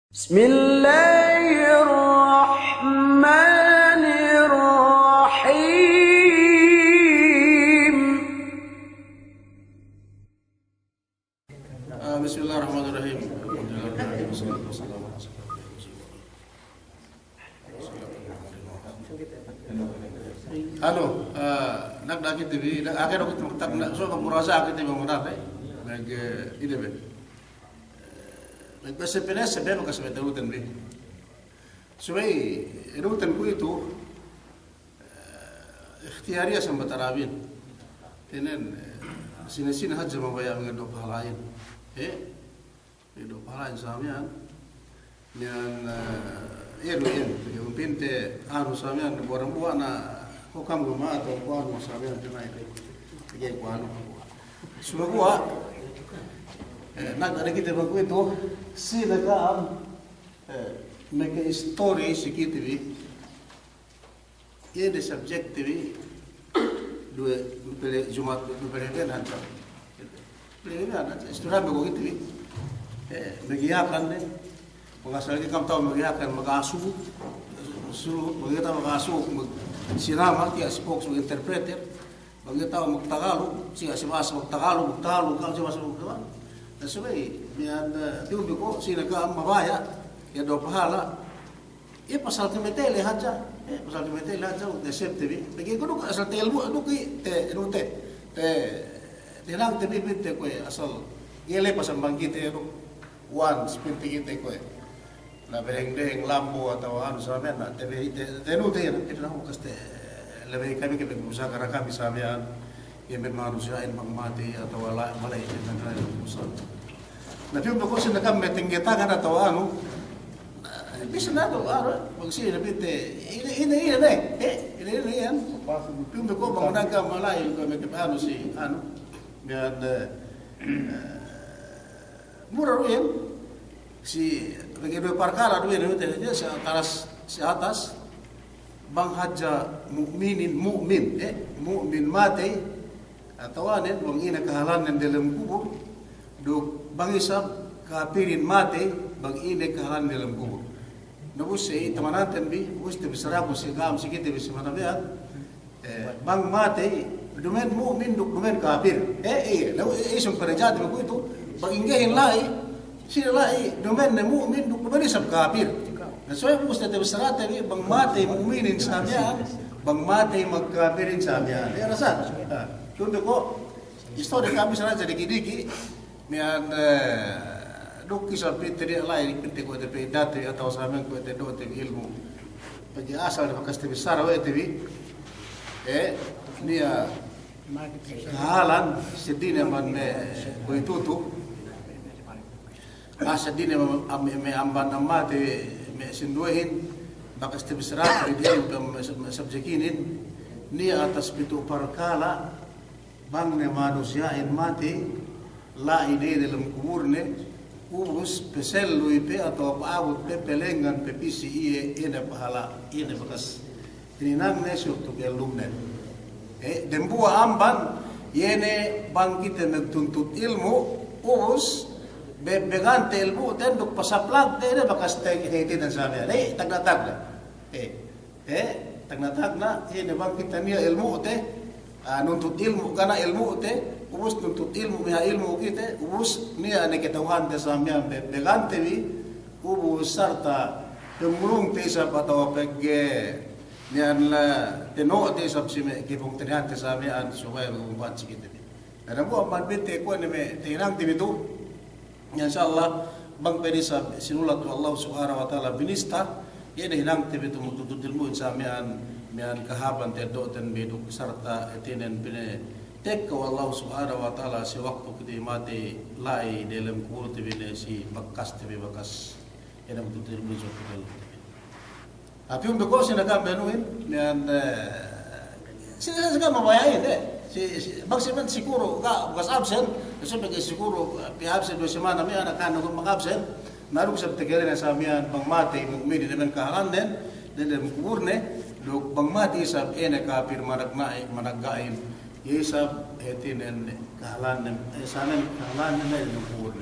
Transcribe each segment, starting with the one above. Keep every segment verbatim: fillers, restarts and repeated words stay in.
بسم الله الرحمن الرحيم. Ah, bismillahirrahmanirrahim. Alhamdulillah, wassalatu wassalamu ala rasulillah. Anu, ah, nagdaki TV, nag-, ake duk itu tak na, so, pamurasa ake TV murasa, eh. Nag, eh, ine be. Eh, nag, bese pene, sebe, maka sebe, terutan be. Subey, rutan ku itu, eh, ikhtiyariya sambatan Arabin. Tenen, eh, sine-sine hadja mabaya' mangeddo' pahala'in. Eh? Mangeddo' pahala'in samiyan. Niyan, eh, iye du iyan. Pegge' pinte anu samiyan, buwa'-buwa' na, ko' kam guma atawa ko' anu samiyan, tena itu. Pegge' ko' anu. Sumaguwa', eh, nagdaki TV bang ku itu, sine ka'am, eh, meke istori si kite bi. Iye ne subject te bi, duwe, duwe pele Jumat, duwe pele ben hadja. Pele ben hadja. Istori me' ko' kite bi. Eh, magiyakan ne. Magasal ke kam ta'u magiyakan, mag-asu. Su, magiyakan mag-asu, mag-sinama, tiya' si Fox, mag-interpreter. Bang iye ta'u magtagalug, siye si bahasa magtagalug, magtagalug, ka'am si bahasa magtagalug. Na subey, miyan, eh, tiyumbi ko', sine ka'am mabaya', iye du pahala'. Iye pasal kamatey le hadja, eh, pasal kamatey le hadja, duk te sep te bi. Pegge' ko' duk asal te ilmu', duk i, te, duk te, te, te hinang te bi, pinte kuwe' asal. Iye le pasal bang kite duk, wan, si pinte kite kuwe'. Na, bereng-bereng lambu atawa anu samiyan, na, te be, te, te nu te, na, te nu kas te, lebey kami ke be usaha kara kami samiyan, iye me' manusiya'in bang matey atawa la, mala'i te, na, na, usaha. Na, piyun be ko' sine ka'am me' tingge tangan atawa anu, na, bisan anu, anu, bang sine, na, pinte, ine, ine, ine, ne, eh, ine, ine, iyan. Piyun be ko' bang nagka mala'i, ko' me' anu si, anu, biyan, eh, eh, mura du iyan. Si, pegge' duwe parkala' du iyan, si atas, si atas, bang hadja mu'minin, mu'min, eh, mu'min matey, atawa nen, bang ine kahalannen delem kubul, duk bang isab kapirin matey, bang ine kahalannen delem kubul. Na ubus si tamananten bi, ubus te bissaraku si ka'am si kite bi si manabihan, Eh, bang matey, duma'in mu'min duk duma'in kapir. Eh, iye, lalu, eh, isung panajati bang kuwe'itu, bang inggehin la'i, sine la'i, duma'in ne mu'min duk duma'in isab kapir. Na, subey ubus te bissarate bi, bang matey mu'minin samiyan, bang matey magkapirin samiyan. Eh, rasahan. Ah, tiyumbi ko', istori kami sana jadi diki'-diki', Miyan, eh, duk isab pinte di' la'i, pinte kuwe' te pa'idate atawa samiyan kuwe' te do'te bi ilmu'. Pegge' asal ne bakas te bissara we' te bi. Eh, niya' kahalan seddili amban me' kuwe'itu tu. Ah, seddili me', me', me' amban amate me' sinduwehin. Bakas te bissara te bi ilmu' me', me' subjek inin. Niya' atas pitu' parkala'. Bang ne manusiya'in matey, la'i ne delem kuburne, ubus paselluy pe atawa pa'abut pe, palengngan pe pī si iye, iye ne pahala', iye ne bakas hininangne si waktu ka'ellumnen. Eh, dembuwa' amban, iye ne bang kite magtuntut ilmu', ubus, be-, begante ilmu'ten duk pasaplagte, iye ne bakas te-, te-, te-, samiyan. Eh, tagna'-tagna'. Eh, Eh, tagna'-tagna', eh, ne bang kite niya' ilmu'te, ah, nuntut ilmu' kana ilmu'te, ubus nuntut ilmu', miha ilmu' kite, ubus niya' ne kata'uhante samiyan be-, begante bi, ubus sarta' pangurungte isab atawa pegge' niya' la teno'te isab si me' kapungtina'ihante samiyan supaya magmanpaat si kite bi. Na, dambuwa' amban pinte kuwe' ne me' tahinangte bi tu. Insya Allah, bang pe isab sinulat we' Allah Subhanahu wa Ta'ala binista, iye ne hinangte bi tu magtuntut ilmu'in samiyan, miyan kahāpan te eddo'ten bi duk sarta' hātinen pinatekka we' Allah Subhanahu wa Ta'ala si waktu kite matey la'i delem kuburte bi ne si bakkaste bi bakas. Iye ne magtuntut ilmu'in si waktu kite. Tapi untuk ko' sine ka'am benuhin, niyan, eh, sine, sine ka'am mabaya'in, eh. Si, si, bang si men sikuru, ka, bakas absen, so pegge' sikuru, eh, pī absen duwe semana, me' anak-anak mag-absen, naruk isab takale ne samiyan, bang matey mu'minin, ne men kahalannen, ne dem kuburne, duk bang matey isab, iye ne kapir managna'i, managga'in, iye isab, hātinen kahalannen, eh, sanen kahalannen, ne dem kuburne.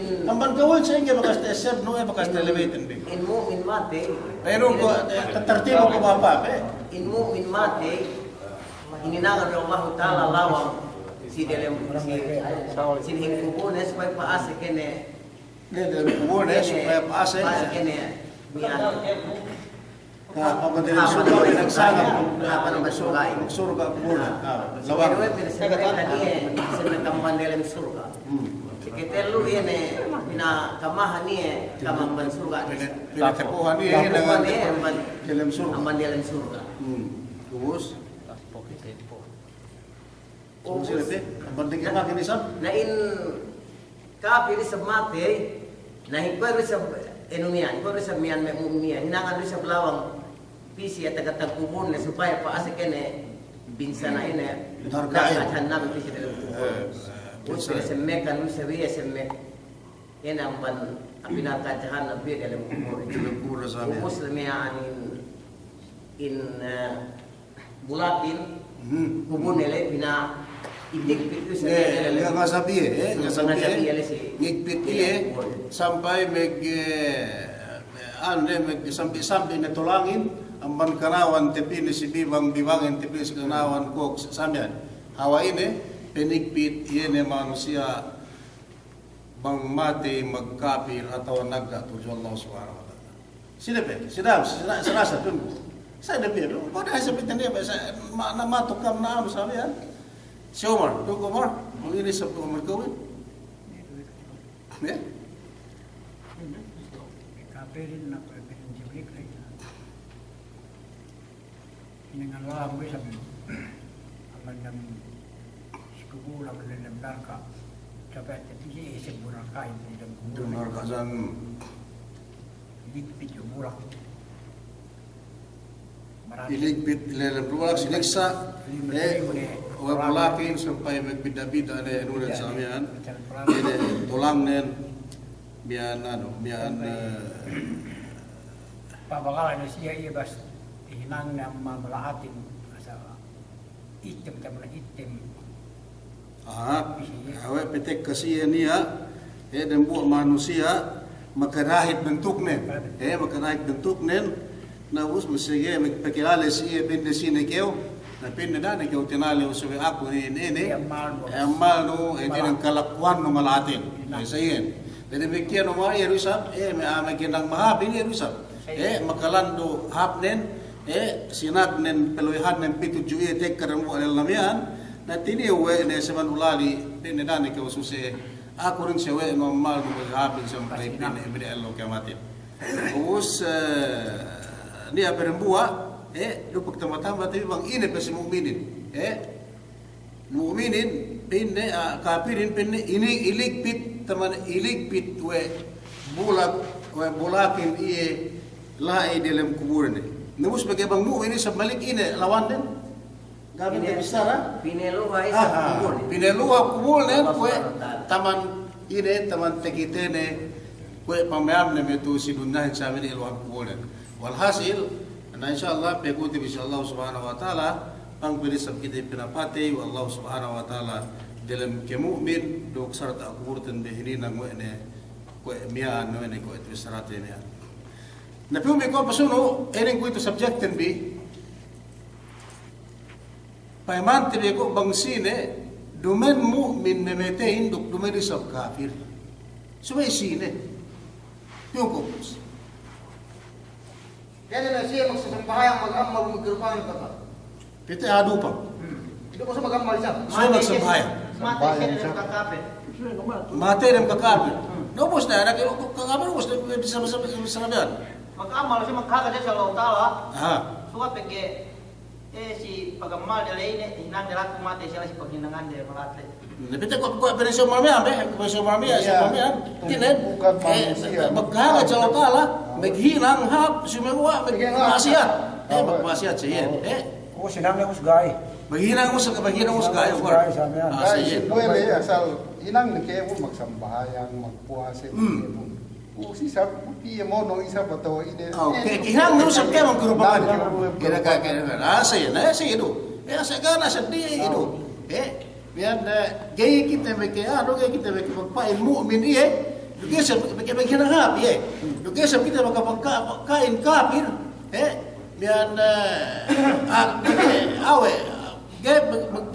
in, amban kawul sa'ingge bakas ta'esseb, nu'e bakas ta'elebeten bi. In mu'min matey. Pero ko, eh, tatartibu ko bapa, eh. In mu'min matey, hininangan we' Allahu Ta'ala lawang si delem, si, si delem kubulne supaya pa'ase kene. Delem kubulne supaya pa'ase. Pa'ase kene. Miya'an. Ka, amban delem surga', pinagsangap. Ka, amban surga'. Surga' kubulne. Ka, lawang. Kedue, pinasemmekan iye, semmekan amban delem surga'. Hmm. Ketellu iye ne, pinakamahan iye, kama amban surga'. Pina-, pinakapuhan iye, pinapuhan iye, amban, amban delem surga'. Amban delem surga'. Hmm. Ubus? Ubus. Na, na in kapir isab matey, na hi kuwe' du isab enu miya'an, kuwe' du isab miya'an me' mu'min miya'an, hinangan du isab lawang pī si atagan kubulne supaya pa'ase kene binsana' ine, narka' jahannam pī si delem kubul. Eh, ubus pinasemmekan du isab iye semmek. Ine amban api narka' jahannam pī delem kubul. Delem kubul samiyan. Ubus miya'an in, in, eh, bulakin, kubulne le pina'igpit du si delem. Ngazab iye, eh, ngazab iye. Ngazab iye le si. Ngigpit iye, sampay meg, eh, anu le, meg sambi'-sambi' ne tulangin, amban kanawan tapī ne si bibang, bibangin tapī ne si kanawan kok, samiyan. Hawal ine, pinigpit iye ne manusiya' bang matey magkapir atawa nagga' tudju Allah Subhanahu wa Ta'ala. Sine pe, sine, sine, sine, sine, sine, sine pe, ko' da' sa' pitende pe, sa', ma-, na matuk kam na anu samiyan. Si Umar, tu Umar, bang ine isab tu Umar kawin. Ya? Kapirin na pe, Hinangan lawang we' isab amban dem si kubul, amban dem narka'. Sabab te pī si isab narka' inin dem kubul. Dem narka' san. Iligpit iye bulak. Iligpit iye dem bulak, siniksa'. Eh, we' bulakin sampay magbidda'-bidda' ne, anu ne samiyan. Ine, tulangnen. Miya'an anu, miya'an, eh, Pabagala ne siye iye bas hinangne ammal mala'atin asal item, taman item. Aha, awe' petek kasiye niya', eh, dembuwa' manusiya' makarahit bentuknen. Eh, makarahit bentuknen. Na ubus masige, pekilale siye pa'inne sine kew. Na pa'inne da'a ne kew tinale subey aku inin, inin. Eh, ammalnu, eh, inin kalakuwannu mala'atin. Eh, sa iyan. Damikkiyan Umar, iye du isab, eh, me', ah, me' ginang mahāp inin, iye du isab. Eh, makalandu' hāpnen, eh, sinagnen, peluwehannen pitu tudju iye tekka dambuwa' lella miya'an, na tiniyu we' ne saman ulali', pa'inne da'a ne kew suse, aku rin sawe'nu ammalnu mahāpin sampay pa'inne me' ellew kiyamatin. Ubus, eh, niya' pe dambuwa', eh, du pagtamba-tamba, tapi bang ine pe si mu'minin, eh, Mu'minin, pa'inne, ah, kapirin, pa'inne, inin iligpit, taman iligpit we' bulak, we' bulakin iye la'i delem kubulnen. Na ubus pegge' bang mu'min isab malik ine lawanden? Ga'i te bissara? Pineluha isab kubulnen. Pineluha kubulnen, we' taman ine, taman takitene, we' pameyamne me' tu'u si dunyahin samiyan iluhan kubulnen. Walhasil, na insya Allah, pekuti bi si Allah Subhanahu wa Ta'ala, bang pe isab kite pinapatey we' Allah Subhanahu wa Ta'ala delem kemu'min, duk sarta' kuburten be hininang we' ne, kuwe' miya'an we' ne, kuwe' bissarate miya'an. Na piyu bi ko' pasunu', inin kuwe'itu subjectin bi. Payamante bi ko' bang sine, duma'in mu'min memetehin duk duma'in isab kapir. Subey sine. Piyu ko' pus. Kene na siye magsasambahayang, mag-ammal, magkirupahan kata. Pite adu pa. Hmm. Idu' ko' sa mag-ammal isab. Siye magsambahayang. Matey siye dem kakapir. Matey dem kakapir. Hmm. Na ubus na, anak ilu kakapir, ubus na, bisa, bisa, bisa, bisa na biyan. Mag-ammal siye, magkahagad siye si Allahu Ta'ala. Aha. Suwa pegge', eh, si pag-ammal de ley ne, hinang de lahat matey siye si paghinangan de malate. Na pite ko', ko' pa'in si Umar miyan, be, pa'in si Umar miyan, si Umar miyan. Iye. Kine, bukan eh, manusia. Magkahagad si Allahu Ta'ala, maghinang hāp, sumeguwa', magma'asiyat. Eh, magma'asiyat siye. Eh. Ubus hinangne ubus ga'i. Maghinang ubus, maghinang ubus ga'i, ubus ga'i, samiyan. Ah, ga'i, siye. Kuwe' be, asal hinang ne ke, bu, magsambahayang, magpuwase, hmm, ke, bu. Ubus isab, iye mono isab atawa ine. Oh, eh, ke, hinang ne ubus ke, magkurupahan. Hinang ne ubus. Kira ka, kira ka. Ah, siye, na, siye du. Eh, asal ga' ne, asal diye du. Oh. Eh, Miya'an, eh, ga'i kite meke, anu, ga'i kite meke pagpa'in mu'min iye, duk ga'i isab meke, meke hinang hāp iye. Duk ga'i isab kite meke pagka-, pagpa'in kapir, eh, miya'an, eh, ah, meke, awe', ga'i,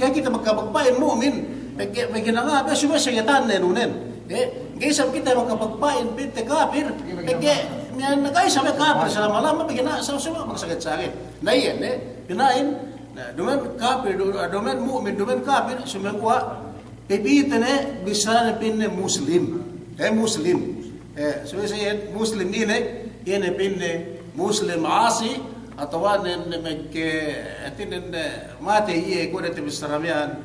ga'i kite meke pagpa'in mu'min, meke, meke hinang hāp iye, subey segetan ne nunen. Eh, ga'i isab kite meke pagpa'in pite kapir, meke, miya'an ga'i isab kapir salama-lama, meke na, sa-, subey meke saget-saget. Na iyan, eh, pina'in, Na, duma'in kapir, du-, duma'in mu'min, duma'in kapir, sumeguwa', pepite ne, bissāne pa'inne muslim. Eh, muslim. Eh, subey siye muslim ine, ine pa'inne muslim asi, atawa ne, ne meke, eh, hātinen, eh, matey iye kuwe' ne tabissāra miya'an,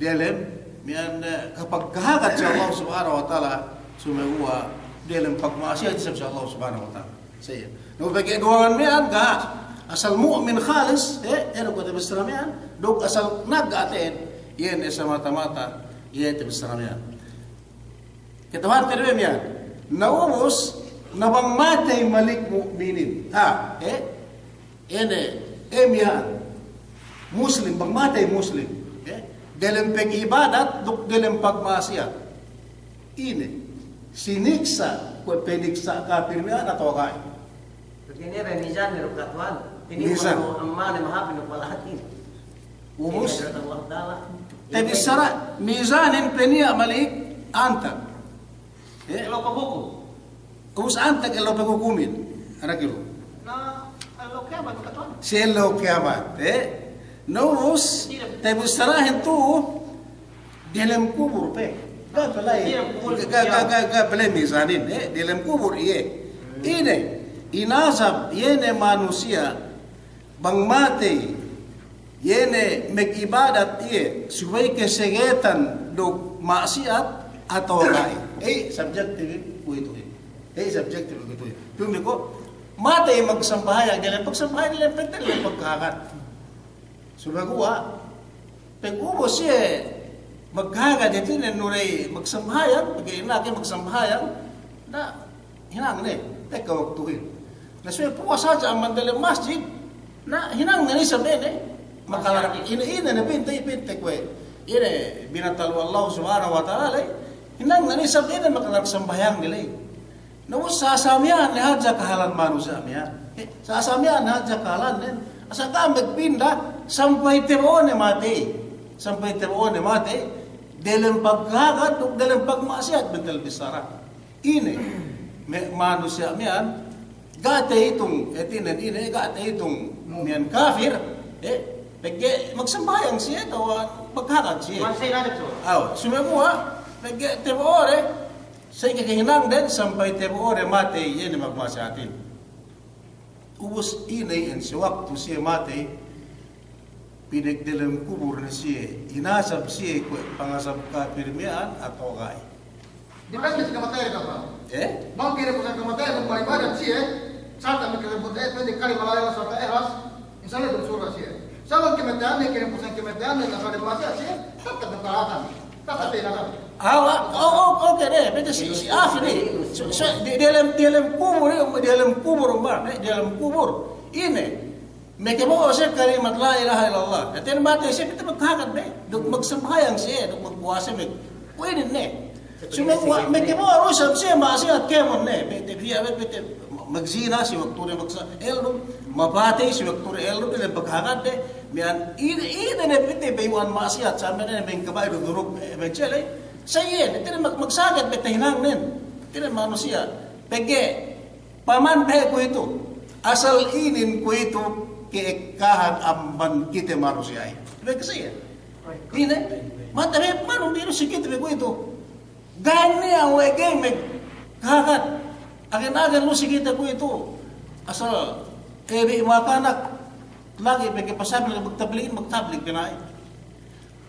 delem, miya'an, eh, kapagkahagad si Allah Subhanahu wa Ta'ala, sumeguwa', delem pagma'asiyat isab si Allah Subhanahu wa Ta'ala. Siye. Duk pegge' duwangan miya'an ga', asal mu'min khalis, eh, eh, duk tabissāra miya'an, duk asal nagga' te'ed, iye ne semata-mata, iye tabissāra miya'an. Kata'uhante du miya'an. Na ubus, na bang matey malik mu'minin. Ha, eh, ine, eh, miya'an. Muslim, bang matey muslim. Eh, delem pag'ibadat, duk delem pagma'asiyat. Ine, siniksa', kuwe' piniksa' kapir miya'an atawa ga'i? Pegge' niya' be mizan ne duk Tuhan. Mizan. Ammalne mahāpin duk malahatin. Ubus. Tabissāra mizanin pe niya' malik antag. Eh? Ellew paghukum. Ubus antag ellew paghukumin. Anak ilu. Na, ellew kiyamat, Tuhan. Si ellew kiyamat, eh? Na ubus, tabissārahin tu, Delem kubur pe. Ga' pe la'i. Delem kubur. Ga', ga', ga', ga' pe la'i mizanin, eh, delem kubur iye. Ine, inazab iye ne manusiya' bang matey, iye ne mag'ibadat iye, subey kasagetan duk ma'asiyat atawa ga'i. Eh, subjektif kuwe'itu, eh. Eh, subjektif kuwe'itu, eh. Pa'in bi ko', matey magsambahayang, delem pagsambahayang, delem pente, delem pagkahagad. Sumeguwa', pag ubus siye magkahagad, hātinen nu ley magsambahayang, pegge' inake magsambahayang, na hinang ne, tekka waktuhin. Na subey puwas hadja amban delem masjid, na hinang ne isab ine, makalar-, ine, ine ne pinte, pinte kuwe'. Ine binatal we' Allah Subhanahu wa Ta'ala ley, hinang ne isab ine makalar sambahayang ne ley. Na ubus sasa miya'an ne hadja kahalan manusiya' miya'an. Eh, sasa miya'an ne hadja kahalannen. Asal ka'am magpinda sampay tabo'one matey. Sampay tabo'one matey. Delem pagkahagad duk delem pagma'asiyat bentel bissara. Ine, me', manusiya' miya'an, ga' ta'itung, hātinen ine, ga' ta'itung miya'an kafir, eh, pegge' magsambahayang siye, atawa pagkahagad siye. Aw, sumeguwa', pegge' tabo'one, Sa'i kakahinangden sampay tabo'one matey, iye ne magma'asiyatin. Ubus ine iyan si waktu siye matey, pinagdelem kubul ne siye, inasab siye kuwe' pangasab kapil miya'an atawa ga'i. Depende si kamateyande, Pak. Eh? Bang kinapusan kamateyande, bang ibadat siye, sarta' me' kalebut, eh, pende kalima la ilaha illallah sarta' ihlas, Insya Allah duk surga' siye. Sabab kamateyanne, kinapusan kamateyanne, na sali' ma'asiyat siye, tetep ne talatan. Tetep ne talatan. Awa, o-, o-, oke ne, bete si, si afi ne. So, so, di, diyalem, diyalem kubul, diyalem kubul, ma, ne, diyalem kubul. Ine, makabo'o siye kalimat la ilaha illallah. Hātinen matey siye, bete magkahagad ne. Duk magsambahayang siye, duk magpuwase, mag-, kuwe' inin ne. Sumeguwa' makabo'o du isab siye ma'asiyat kēmon ne. Bete biya', bete, bete, Magzina si waktu ne magsa-, ellum, mapatey si waktu ne ellum, ine paghagadde, miya'an ine, ine ne pite bayu'an ma'asiyat, sa' miya'an ine min kaba'ir dhunub, eh, min jele, sa' iye, ine, ine mag-, magsaget be tahinangnen, ine manusiya', pegge', paman be kuwe'itu, asal inin kuwe'itu ke'ekkahan amban kite manusiya'in. Pegge' sa' iye. Ine, mata be, manu, biru si kite be kuwe'itu. Ga'i niya' we' ga'i magkahagad. Agen-agen lu si kite kuwe'itu. Asal, eh, bi makanak lagi' pegge' pasabil magtabligin, magtablig pina'in.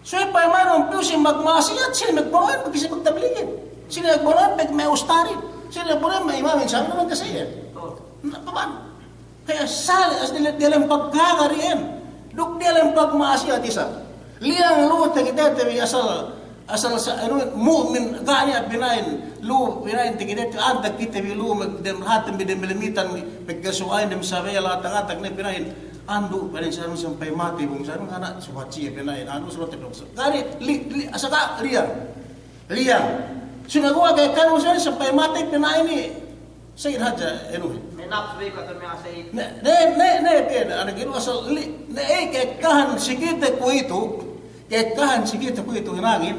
So, eh, payamanun piyu si magma'asiyat, sine magbono'an pegge' si magtabligin. Sine magbono'an pegge' me' ustadin. Sine magbono'an me' imamin, sabi naman kasi iyan. Na, paman. Kaya sali' as diyalem, diyalem pagkahagad iyan. Duk diyalem pagma'asiyat isab. Liyang lu takitete bi asal, asal sa-, anu, mu'min, ga' niya' pina'in, lu pina'in takitete, antag kite bi lu, mag-, dem hatem bi dem limitan, magkasuwa'in dem sabela, antag-antag ne pina'in, andu', pina'in sa' anu sampay matey, bang sa' anu, ngana', suhat siye pina'in, anu, suhat siye, ga' ni, li-, li-, asal ga' liyang. Liyang. Sumeguwa' ka'ekkahan sa' sampay matey pina'in i. Sayyid hadja, anu. Me' nafsu be katu me' asal. Ne, ne, ne, ne, pe, ana ginu asal li, ne, eh, ka'ekkahan si kite kuwe'itu, ka'ekkahan si kite kuwe'itu hinangin,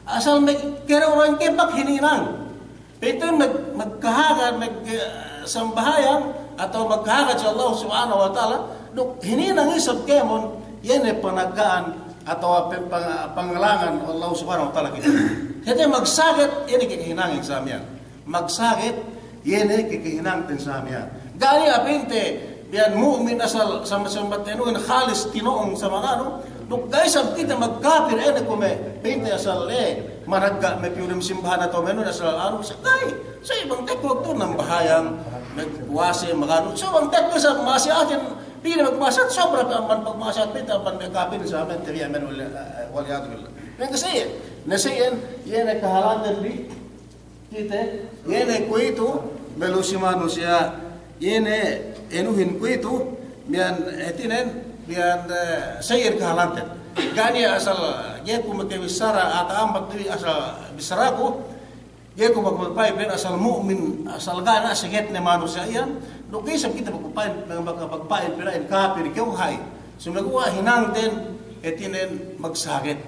asal me' kere orang kepak hininang. Pete mag-, magkahagad, mag-, eh, sambahayang, atawa magkahagad si Allah Subhanahu wa Ta'ala, duk hininang isab kēmon, iye ne panagga'an, atawa pe-, pang-, pangalangan Allah Subhanahu wa Ta'ala kite. Hāti magsaget, iye ne kakahinangin sa' miya'an. Magsaget, iye ne kakahinangten sa' miya'an. Ga' niya' pa'inte, biyan mu'min asal sambat-sambat enuhin khalis tino'ong sa' manganu, duk ga'i isab kite magkapir ine kuwe' me' pa'inte asal, eh, managga' me' piyu dem simbahan atawa me' enuhin asal anu, sa' ga'i. Sa' bang tekka waktu nambahayang, magpuwase, maganu, sa' bang tekka isab ma'asiyatin, pī ne magma'asiyat, sobra pe amban pagma'asiyat pa'inte amban me' kapir sa' miya'an tabiya' miya'an wal, eh, wal iyadhu billah. Miya'an kasi, na sa' iyan, iye ne kahalanten bi, kite, iye ne kuwe'itu, me' lu si manusiya', iye ne enuhin kuwe'itu, miya'an hātinen, miya'an, eh, sa' iyan kahalanten. Ga' niya' asal, ga'i ku makabissara, ata ambat du asal bissaraku, ga'i ku mag-, magpa'in asal mu'min, asal ga' niya' sagetne manusiya' iyan, duk ga'i isab kite magpa'in, mag-, magpa'in pina'in kapir kew hay. Sumeguwa' hinangten, hātinen magsaget.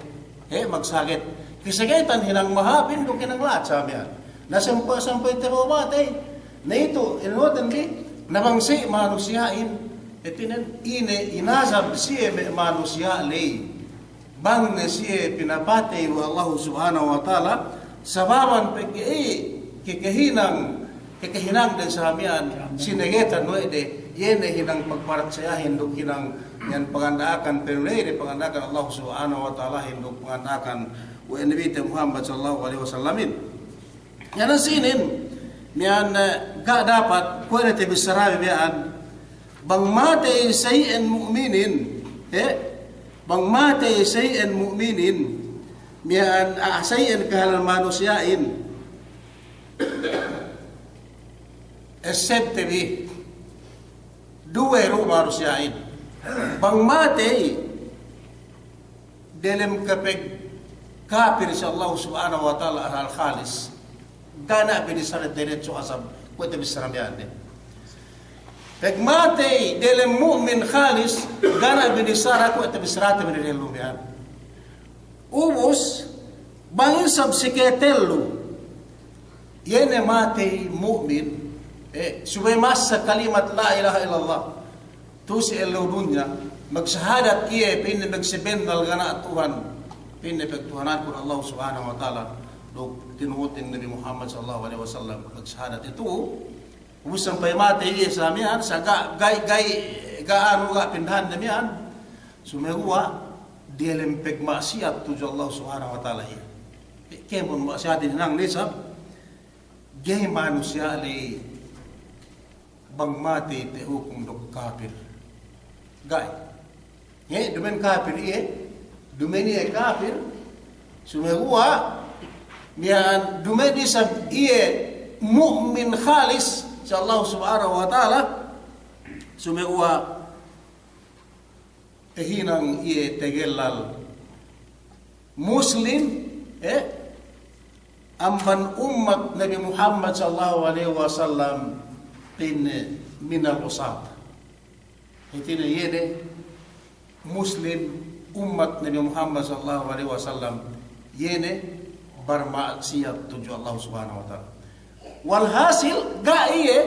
He, magsaget. Kasagetan hinang mahāpin duk hinang la'at sa' miya'an. Na sampay, sampay tabo'o matey. Na itu, inuwaten bi, na bang si manusiya'in, hātinen, ine inazab siye me' manusiya' ley. Bang ne siye pinapatey we' Allahu Subhanahu wa Ta'ala, sababan pegge' iye, kakahinang, kakahinangden sa' miya'an, sinagetan we' de, iye ne hinang pagparatsayahin duk hinang iyan panganda'akan, pero ley de panganda'akan Allah Subhanahu wa Ta'alahin duk panganda'akan we' Nabite Muhammad sallallahu alaihi wasallamin. Iyan sinin, miya'an, eh, ga' dapat, kuwe' ne tabissara bi miya'an, bang matey sa' iyan mu'minin, eh, bang matey sa' iyan mu'minin, miya'an, ah, sa' iyan kahalan manusiya'in, Esebte bi, duwe du manusiya'in. Bang matey delem kapagkapir si Allah Subhanahu wa Ta'ala asal khalis, ga' ne binissara diretso asab, kuwe' tabissara miya'an de. Pag matey delem mu'min khalis, ga' ne binissara kuwe' tabissarate bi delem miya'an. Ubus, bang isab si katellu, iye ne matey mu'min, eh, subey masa kalimat la ilaha illallah. Tu'u si ellew dunya, magsahadat iye, pa'inne magsabennal ga' niya' Tuhan, pa'inne pagtuhanankun Allah Subhanahu wa Ta'ala, duk tinuhutin Nabi Muhammad sallallahu alaihi wasallam, magsahadat itu, ubus sampay matey iye sa' miya'an, sa' ga', ga'i, ga'i, ga' anu, ga' pindahan de miya'an, sumeguwa', diyalem pagma'siyat tudju Allah Subhanahu wa Ta'ala iye. Kēmon ma'siyatin hinang ne isab, ga'i manusiya' ley bang matey tahukum duk kapir. Ga'i. He, duma'in kapir iye, duma'in iye kapir, sumeguwa', miya'an duma'in isab iye mu'min khalis si Allah Subhanahu wa Ta'ala, sumeguwa' tahinang iye tagallal Muslim, eh, amban ummat Nabi Muhammad sallallahu alaihi wasallam, minal usat. Hātinen iye ne Muslim ummat Nabi Muhammad sallallahu alaihi wasallam, iye ne barma'siyat tudju Allah Subhanahu wa Ta'ala. Walhasil, ga' iye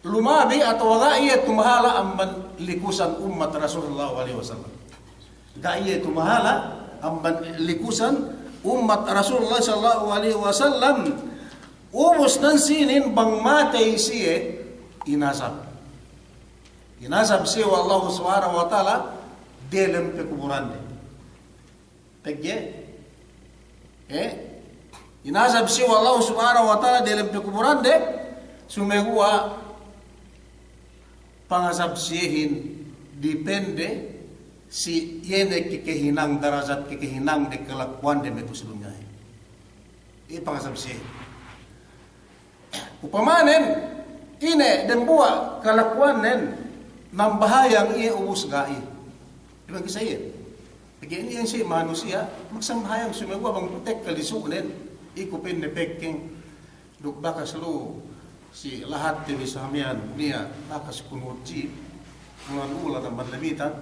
lumabi atawa ga' iye tumahala' amban likusan ummat Rasul sallallahu alaihi wasallam. Ga' iye tumahala' amban likusan ummat Rasulullah sallallahu alaihi wasallam. Ubus nan sinin bang matey siye, inazab. Inazab siye we' Allah Subhanahu wa Ta'ala delem pekuburande. Pegge', eh, inazab siye we' Allah Subhanahu wa Ta'ala delem pekuburande, sumeguwa' pangazab siyehin depende si iye ne kekehinang, darajat kekehinangde, kalakuwande me' tu'u si dunyahin. Iye pangazab siyehin. Upamanen, ine dembuwa' kalakuwannen, nambahayang iye ubus ga'i. Duma'in kite iye. Pegge' inin siye manusiya', magsambahayang sumeguwa' bang putek kalisu'nen, iku pa'inne pekkeng, duk bakas lu si lahatte bi samiyan, niya' bakas kunut ji, ulan-ulan amban lamitan,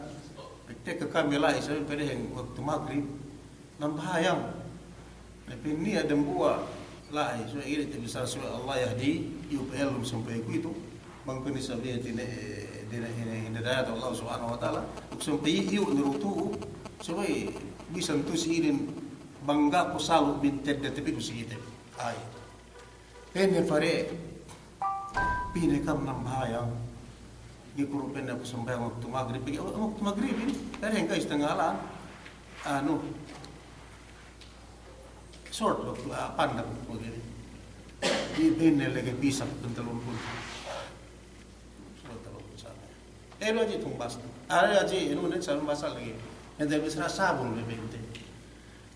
pegge' tekka kami la'i samiyan padeheng waktu magrib, nambahayang. Na pa'in niya' dembuwa' la'i, subey ine te bissā, subey Allah yahdi, iyu' pe ellum sampay kuwe'itu, bang pa'inne subey dine, dine, dine, dine hidayat Allah Subhanahu wa Ta'ala, duk sampay iyu' ne du tu'u, subey bisan tu'u si inin bang ga' ku salu' mintedde tepitu si kite. Ay. Pa'inne pare, pa'inne kam nambahayang, ga'i ku du pa'inne aku sambahayang waktu magrib, pegge' waktu magrib inin, pa'inne hangkan setengah lān, anu, short waktu, ah, pandak waktu inin. Di pa'inne lagi pisak pantalon ku. Sudah terlalu besar. Eh, lu aja tumbas. Ada aja, lu nek sama basal lagi. Ente bisa sabun le pa'inte.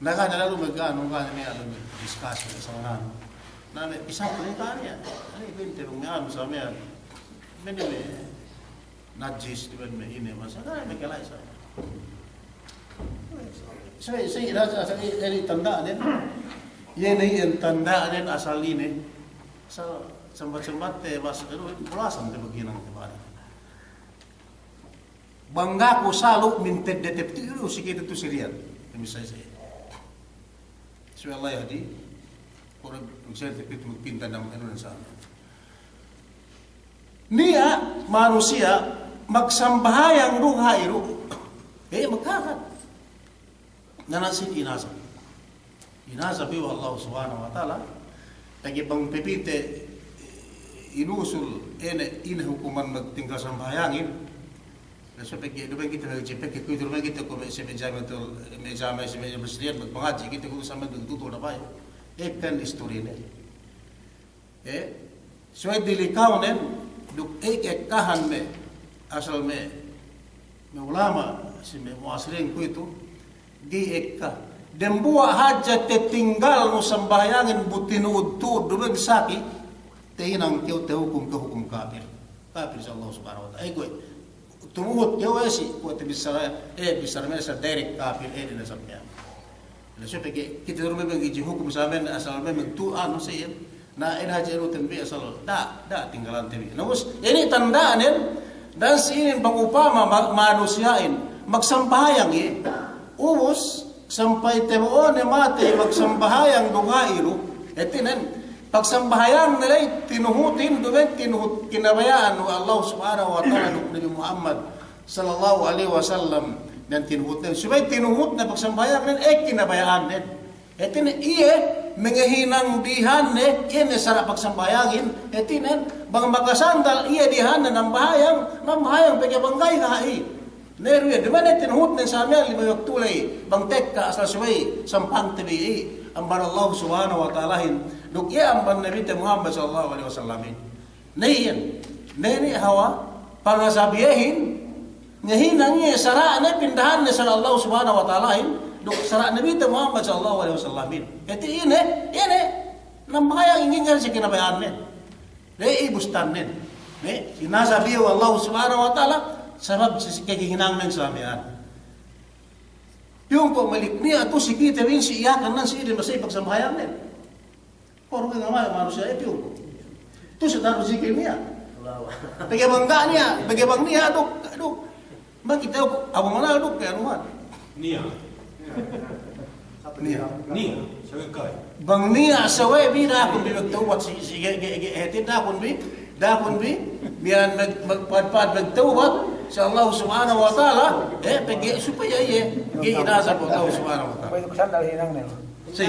Na ga' ne lalu maganu, ga' ne lalu magdiskas, sama nanu. Na me' pisat le ga' ne. Ani pa'inte lu me' anu sama me' anu. Me' ne me' najis, di me' ine, masa ga' ne me' kala'i sama. Sa, sa, sa, sa, inin tanda'nen. Iye ne iyan tanda'nen asal ine. Asal sambat-sambatte bas, elu, bulasan te baginang te bari. Bang ga' ku salu' mintedde tepitu si kite tu'u si Riyad. Demi saya, saya. Subey Allah yahdi. Kore' duk saya tepitu magpinta dam elu dan sana. Niya' manusiya' magsambahayang du ga'i du. Eh, magkakan. Na, na sinin inazab. Inazab iye we' Allah Subhanahu wa Ta'ala. Pegge' bang pepite inusul ine, ine hukuman magtinggal sambahayangin. Na subey pegge' duma'in kite magji, pegge' kuwe'itu duma'in kite kuwe' me' si me' jami'atul, me' jami'a, si me' jami'a muslimin magpangadji' kite kuwe' sambil magtutul dapa'i. Ekkahin istorine. Eh, subey dilikawnen, duk ekkahan me', asal me', me' ulama', si me' mu'asirin kuwe'itu, ga'i ekka. Dembuwa' hadja tatinggalnu sambahayangin bu tinuhut-tuhut duma'in saki, tahinang kew tahukum kew hukum kapir. Kapir si Allah Subhanahu wa Ta'ala. Eh, kuwe'. Tumuhut kew we' si, kuwe' tabissara, eh, bissara me' sa direct kapir, eh, dine sampay. Na subey pegge' kite du me' bang iji hukum sa me' asal me' magtu'u anu siye. Na ine hadja anu tambi asal da', da' tinggalante bi. Na ubus, inin tanda'nen, dan si inin bang upama ma-, manusiya'in magsambahayang iye. Ubus, sampay tabo'one matey magsambahayang du ga'i du. Hātinen, pagsambahayangne ley tinuhutin, duma'in tinuhut kinabaya'an we' Allah Subhanahu wa Ta'ala duk Nabi Muhammad sallallahu alaihi wasallam, dan tinuhutne. Subey tinuhutne pagsambahayangnen, eh, kinabaya'annen. Hātinen iye mangahinang dihanne, iye ne sara' pagsambahayangin. Hātinen bang makasandal iye dihanne nambahayang, nambahayang pegge' bang ga'i, ga'i. Na iye du iye, duma'in tinuhutne samiyan lime waktu ley, bang tekka asal subey sampangte bi iye amban Allah Subhanahu wa Ta'alahin, duk iye amban Nabite Muhammad sallallahu alaihi wasallamin. Na iyan, na inin hawal pangazab iyehin, ngahinang iye sara'ne pindahanne sara' Allah Subhanahu wa Ta'alahin, duk sara' Nabite Muhammad sallallahu alaihi wasallamin. Hāti ine, ine, nambahayang ingge si kinabaya'annen. Ley ibustannen. Ne, inazab iye we' Allah Subhanahu wa Ta'ala, sabab si kekehinangnen samiyan. Piyungko' malik niya' tu'u si kite bi si Yakan nan si inin masey pagsambahayangnen. Koru' ke ngama manusiya' iye piyungko'. Sudah rezeki niya'. Pegge' bang ga' niya', pegge' bang niya', duk, duk. Bang kite Abu Manal duk ke anuhan. Niya'. Niya'. Niya'. Sawe' kay. Bang niya' sawe' bi, dakun bi magtawbat si, si, ge, ge, ge, hāti dakun bi, dakun bi, miya'an mag, mag, pad, pad magtawbat si Allah Subhanahu wa Ta'ala, eh, pegge' supaya iye, ga'i inazab Allah Subhanahu wa Ta'ala. Si.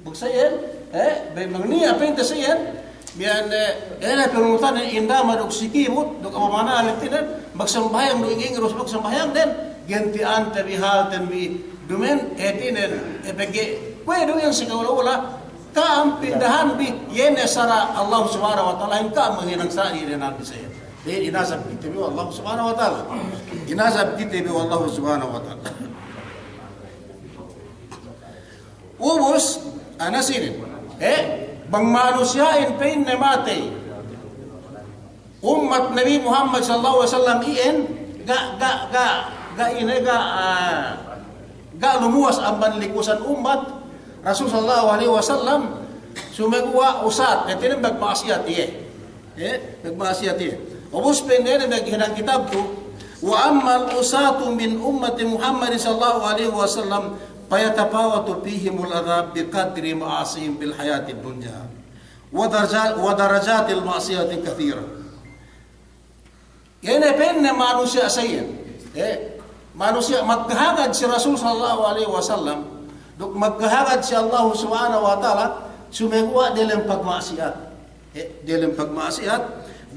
Bang sa iyan, eh, bang, bang niya' pa'inte sa iyan, miya'an, eh, ine panunutan inda' ma duk si kibut, duk Abu Manal hātinen, magsambahayang duk ingge-ingge du magsambahayang den, ganti'ante bi halten bi dumen, hātinen, eh, pegge', kuwe' du iyan si ka'ula-ula, ka'am pindahan bi, iye ne sara' Allah Subhanahu wa Ta'ala, in ka'am manghinang sara' iye ne nabi sa iyan. Iye inazab kite bi we' Allah Subhanahu wa Ta'ala. Inazab kite bi we' Allah Subhanahu wa Ta'ala. Ubus, ana sinin. Eh, bang manusiya'in pa'inne matey ummat Nabi Muhammad sallallahu alaihi wasallam iyan, ga', ga', ga', ga' ine, ga', ah, ga' lumuwas amban likusan ummat Rasul sallallahu alaihi wasallam, sumeguwa' usat, hātinen magma'asiyat iye. Eh, magma'asiyat iye. Ubus pa'inne ne maghinang kitab tu, "Wa ammal usatu min ummati Muhammadin sallallahu alaihi wasallam, fayatafawatu fihimul adhab biqadri ma'asihim fil hayatid dunya, wa daraja-, wa darajatil ma'siyati kathira." Iye ne pa'inne manusiya' sa iyan. Eh, manusiya' magkahagad si Rasul sallallahu alaihi wasallam, duk magkahagad si Allah Subhanahu wa Ta'ala, sumeguwa' delem pagma'asiyat. Eh, delem pagma'asiyat,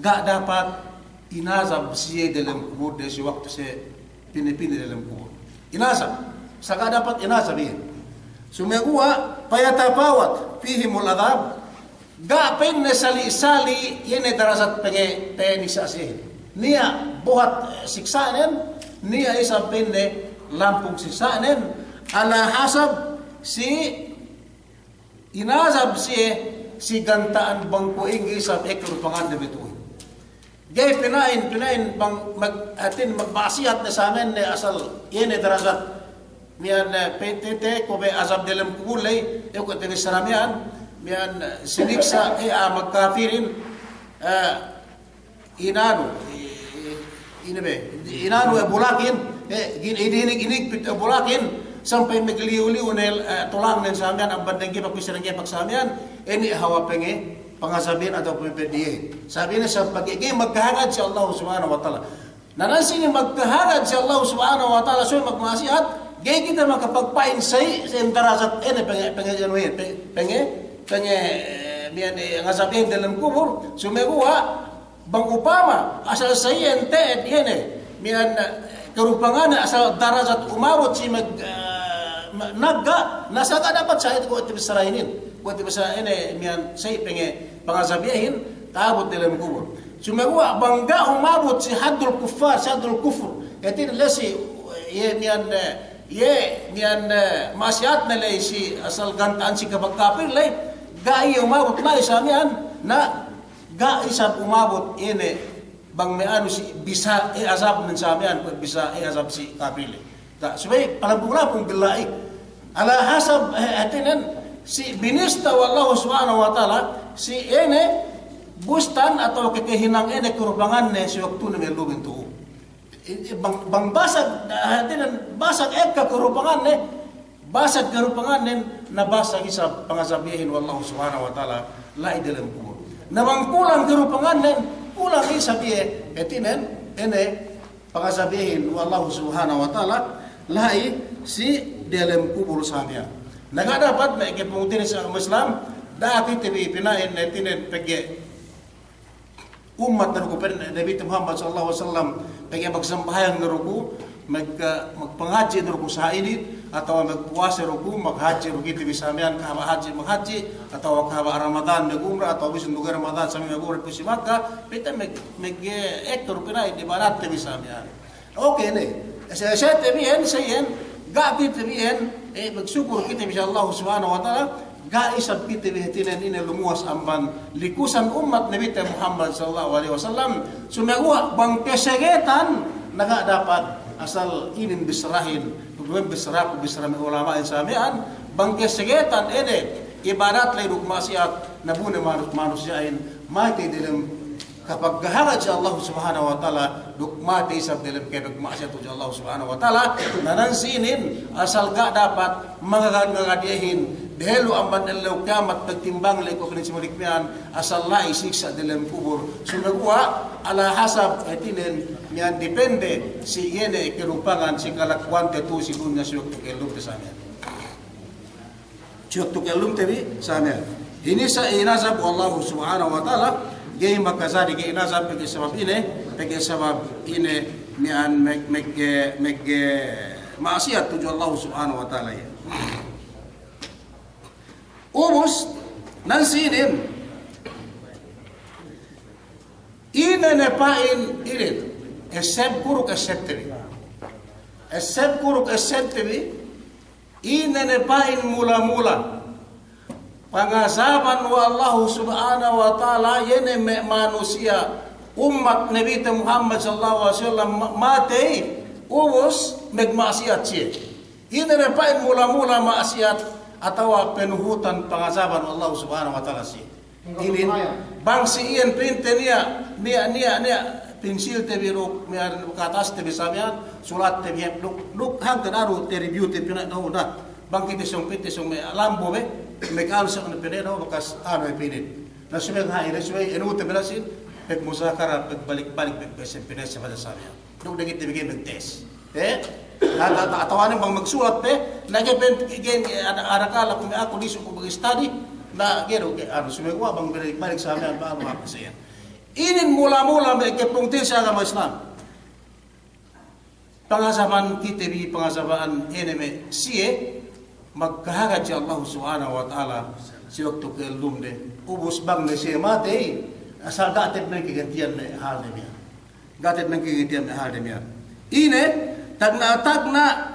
ga' dapat inazab siye delem kubur, de si waktu siye pine-pine delem kubur. Inazab. Sa ga' dapat inazab iye. Sumeguwa', fayatafawat fihimul adhab. Ga' pa'inne sali'-sali' iye ne darajat pangapinisa' siyehin. Niya' buhat, eh, siksa'nen, niya' isab pa'inne lampung siksa'nen, ala hasab si inazab siye, si ganta'an bang kuwe' ingge isab ekka rupangan de betu'uhin. Ga'i pina'in, pina'in bang mag-, hātin magma'asiyat ne sa miya'an ne asal iye ne darajat. Miya'an, eh, pa'inte te kuwe' be azab delem kubul ley, iye kuwe' te bissara miya'an, miya'an, eh, siniksa', eh, a'a magkapirin, eh, inanu, eh, ine be, inanu, eh, bulakin, eh, gin-, idinig-inigpit, eh, bulakin, sampay magliyu-liyu ne, eh, tulangnen sa miya'an, amban dengge pagpis dengge pag sa miya'an, ine hawal pange-, pangazabihin atawa pamapeddi'in. Sabab ine, sabab pegge' ga'i magkahagad si Allah Subhanahu wa Ta'ala. Na, na sinin magkahagad si Allah Subhanahu wa Ta'ala, subey magma'asiyat, ga'i kite makapagpa'in sa'i, sa'i darajat ine pange-, pange-, anu iye, pe-, pange-, pange-, eh, miya'an, eh, ngazabihin delem kubul, sumeguwa' bang upama asal sa'i ente iye ne, miya'an, eh, karupanganne asal darajat umabut si mag-, eh, ma-, nagga', na sa ga' dapat sa'i kuwe' te bissara inin, kuwe' te bissara ine, miya'an sa'i pange-, pangazabihin, ta'abut delem kubul. Sumeguwa' bang ga' umabut si haddul kuffar, si haddul kufur. Hātinen la'i si, iye miya'an, eh, iye miya'an, eh, ma'asiyatne la'i si asal ganta'an si kapagkapir la'i, ga' iye umabut la'i sa miya'an, na ga' isab umabut ine bang me' anu si bisa, eh, azabnen sa miya'an, kuwe' bisa, eh, azab si kapir la'i. Ga', subey palampung-lampung billa'i. Ala hasab, eh, hātinen, si binista we' Allah Subhanahu wa Ta'ala, si ine bustan atawa kakahinang ine karupanganne si waktune mellumin tu'u. I-, i-, bang, bang basag, hātinen, basag ekka karupanganne, basag karupangannen, na basag isab pangazabihin we' Allah Subhanahu wa Ta'ala, la'i delem kubul. Na bang kulang karupangannen, kulang isab iye, hātinen, ine, pangazabihin we' Allah Subhanahu wa Ta'ala, la'i si delem kubul sa miya'an. Na ga' dapat me' kapungtina'i si agama Islam, da'a kite bi pina'in, hātinen, pegge' ummat ne du ku pa'in Nabi Muhammad sallallahu alaihi wasallam, pegge' magsambahayang ne du ku, mag-, magpangadji' ne du ku sa'inin, atawa magpuwase du ku, maghadji' du kite bi sa miya'an, kahaba' hadji' maghadji', atawa kahaba' Ramadan magumra, atawa bisan du ga'i Ramadan sa miya'an magumra pu si Makka, pite mag-, mag-, eh, ekka du pina'in ibadatte bi sa miya'an. Oke ne. Sa, sa te bi iyan, sa iyan, ga' kite bi iyan, eh, magsukul kite bi si Allah Subhanahu wa Ta'ala, ga' isab kite bi hātinen ine lumuwas amban likusan ummat Nabite Muhammad sallallahu alaihi wasallam. Sumeguwa' bang kasagetan, na ga' dapat asal inin bissarahin, pagduwen bissaraku, bissara me' ulama'in sa miya'an, bang kasagetan ine ibadat la'i duk ma'asiyat, Na bu ne manu-, manusiya'in matey delem kapaghagadji Allah Subhanahu wa Ta'ala, duk matey isab delem kapagma'asiyat tudju Allah Subhanahu wa Ta'ala. Na nan sinin, asal ga' dapat mangagad-ngagad iyehin, dehelu amban ellew kiyamat pagtimbang ley kuwe' inin si mulik miya'an, asal la'i siksa' delem kubul. Sumeguwa' ala hasab hātinen miya'an depende si iye ne kalupangan si kalakuwante tu'u si dunya si waktu kellumte sa miya'an. Si waktu kellumte bi sa miya'an. Inin sa inazab we' Allah Subhanahu wa Ta'ala, ga'i makajari ga'i inazab pegge' sabab ine, pegge' sabab ine miya'an mag-, mag-, magma'asiyat tudju Allah Subhanahu wa Ta'ala iye. Ubus, nan sinin, ine ne pa'in inin, esseb ku duk essebte bi. Esseb ku duk essebte bi, ine ne pa'in mula-mula pangazaban we' Allahu Subhanahu wa Ta'ala, iye ne me' manusiya' ummat Nabite Muhammad sallallahu alaihi wasallam ma-, matey, ubus magma'asiyat siye. Ine ne pa'in mula-mula ma'asiyat atawa panuhutan pangazaban we' Allahu Subhanahu wa Ta'ala siye. Inin, bang si iyan pa'inte niya', niya', niya', niya', pinsilte bi duk, miya'an karattaste bi sa miya'an, sulatte bi hep duk, duk hangkan anu, te-review te pina' dahu' da. Bang kite sōng pa'inte sōng me' lambu be, me' ka'anu sōng ne pa'inte dahu' bakas anu pa'inte. Na subey hāti ne, subey anu te bi na sīn, pagmuzakara, pagbalik-balik, pag-, pag-, pag-, pag-, pag-, Duk dagite bi ga'i magtes. Eh? Ata-, ata-, atawa ne bang magsulat pe, na ga'i pen-, ga'i, ada, ada kala kume' aku disu ku mag-study, na ga'i du, ga'i, anu, sumeguwa' bang balik-balik sa miya'an, bang anu, apa sa iyan. Inin mula-mula me' kapungtina'i si agama Islam. Pangazaban kite bi, pangazaban ine me' siye, magkahagad si Allah Subhanahu wa Ta'ala, si waktu kellumde, ubus bang ne siye matey, asal ga' te'ed ne kagantiyan me' hālde miya'an. Ga' te'ed ne kagantiyan me' hālde miya'an. Ine, tagna'-tagna',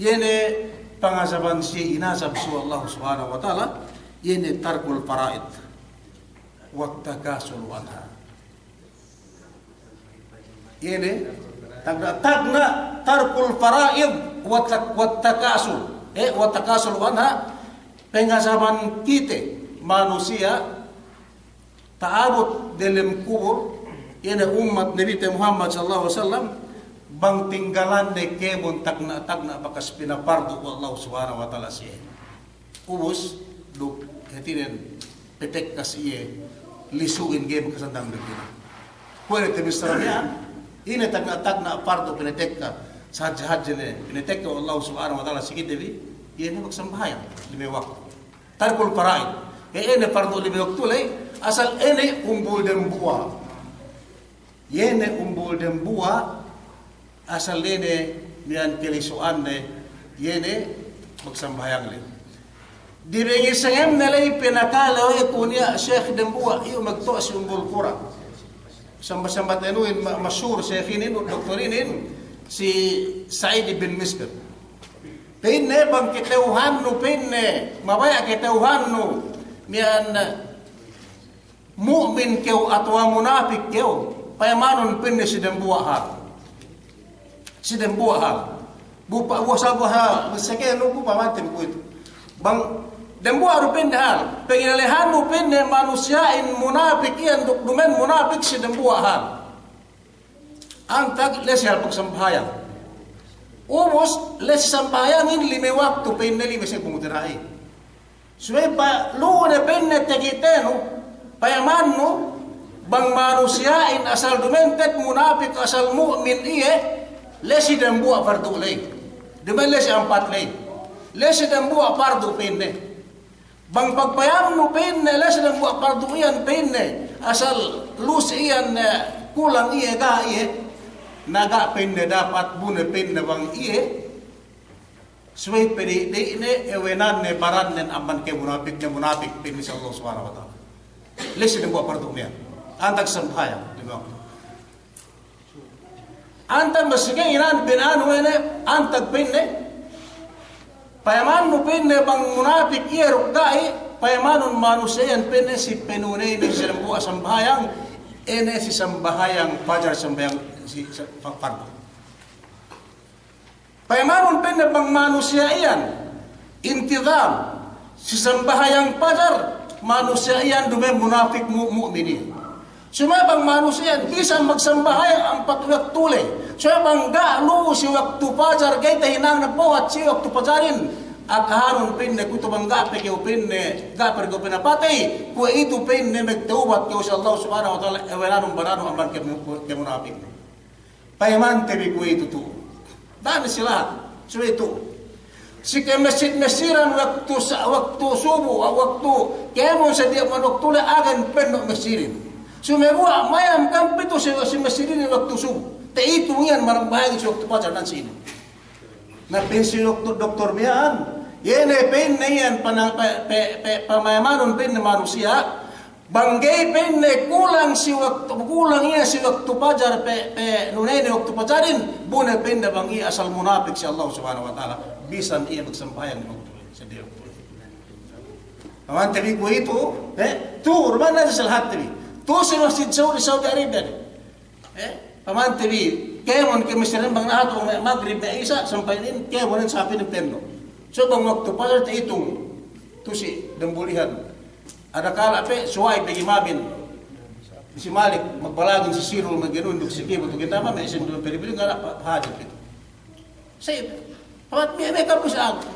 iye ne pangazaban siye inazab si Allah Subhanahu wa Ta'ala, iye ne tarkul fara'id, wat takasulu anha. Iye ne, tagna'-tagna' tarkul fara'id wat tak-, wat takasul. Eh, wat takasul anha, pangazaban kite manusiya' ta'abut delem kubul, iye ne ummat Nabite Muhammad sallallahu alaihi wasallam, bang tinggalanne kēmon tagna'-tagna' bakas pinapardu' we' Allah Subhanahu wa Ta'ala siye. Ubus, duk, hātinen, patekka si iye, lisu'in ga'i makasandang duk ine. Kuwe' ne te bissara miya'an, ine tagna'-tagna' pardu' pinatekka, sahadje-hadje ne, pinatekka we' Allah Subhanahu wa Ta'ala si kite bi, iye ne magsambahayang, lime waktu. Tarkul fara'id. Iye ne pardu' lime waktu ley, asal ine umbul dembuwa'. Iye ne umbul dembuwa', asal ine miya'an kalisu'anne, iye ne magsambahayang ley. Dibengi sangem ne ley pinakale we' ku niya' Sheikh dembuwa', iyu magtuwa' si Ummul Qura. Samba-, sambat anuhin ma-, mashur Sheikh inin, doktor inin, si Sa'id bin Misbir. Pa'inne bang kata'uhannu pa'inne, mabaya' kata'uhannu, miya'an mu'min kew atawa munapik kew, payamanun pa'inne si dembuwa' hal. Si dembuwa' hal. Bu pa-, buwasa-buwasa, seke nuku pamante kuwe'itu. Bang dembuwa' du pa'inne hal. Pangilalehannu pa'inne manusiya'in munapik iyan duk duma'in munapik si dembuwa' hal. Antag la'i si hal pagsambahayang. Ubus, la'i si sambahayangin lime waktu pa'inne lime si pungutina'i. Subey pa-, lu'u ne pa'inne takitenu, payamannu, bang manusiya'in asal duma'in te'ed munapik asal mu'min iye, la'i si dembuwa' pardu' ley. Duma'in la'i si ampat ley. La'i si dembuwa' pardu' pa'inne. Bang pagpayamnu pa'inne, la'i si dembuwa' pardu' iyan pa'inne, asal lu'u si iyan, eh, kulang iye, ga' iye, na ga' pa'inne dapat bu ne pa'inne bang iye, subey pe di-, dine, ewenanne, barannen amban kamunapikne, munapik pa'inne si Allah Subhanahu wa Ta'ala. La'i si dembuwa' pardu' iyan. Antag sambahayang, lime waktu. Antag masike inan bin anu ine, antag pa'inne, payamannu pa'inne bang munapik iye duk ga'i, payamanun manusiya' iyan pa'inne si panuney ne si dembuwa' sambahayang, ine si sambahayang pajar sambahayang si, si, fa-, fardu. Payamanun pa'inne bang manusiya' iyan, intizam, Si sambahayang pajar, manusiya' iyan duma'in munapik mu-, mu'minin. Subey bang manusiya' bisan magsambahayang ampat waktu le. Subey bang ga' lu'u si waktu pajar, ga'i tahinang ne buhat si waktu pajarin. Akahanun pa'inne kuwe'itu bang ga' pe kew pa'inne, ga' pe kew pa'inne patey. Kuwe'itu pa'inne magtawbat kew si Allah Subhanahu wa Ta'ala, ewelanun bananun amban ke-, kemunapik. Payamante bi kuwe'itu tu'u. Da'a ne si lahat. Subey tu'u. Si kemasjid-masjidan waktu sa-, waktu subu, waktu kēmon sadiya' man waktu le agen penno' masjidin. Sumeguwa' mayam kam pitu si, si masjidin waktu subu. Ta'itung iyan manambahayang si waktu pajar nan si inin. Na pa'in si doktor, doktor miya'an, iye ne pa'inne iyan pana-, pe-, pe-, pe-, pamayamanun pa'inne manusiya', bang ga'i pa'inne kulang si waktu, kulang iye si waktu pajar pe-, pe-, nunene waktu pajarin, bu ne pa'inne bang iye asal munapik si Allah Subhanahu wa Ta'ala, bisan iye magsambahayang waktu, sadiya' waktu. Pamante bi kuwe'itu, eh, tu'u, duma'in ne si lahatte bi. Tu'u si Masjid Saudi, Saudi Arabia ne. Eh, pamante bi, kēmon ke masjidin bang nahatu me' magrib me' isa, sampay inin, kēmonin sapinin penno'. So bang waktu pajar ta'itung, tu'u si dambulihan. Adakala pe, suwa'i pe imamin. Si Malik, magbalagin si Sirul, maginun duk si Kibu, tu kita ma, me' isin du peri-peri, ngana pa-, pahadjat itu. Sa'ib, pamat me', me' kampus aku.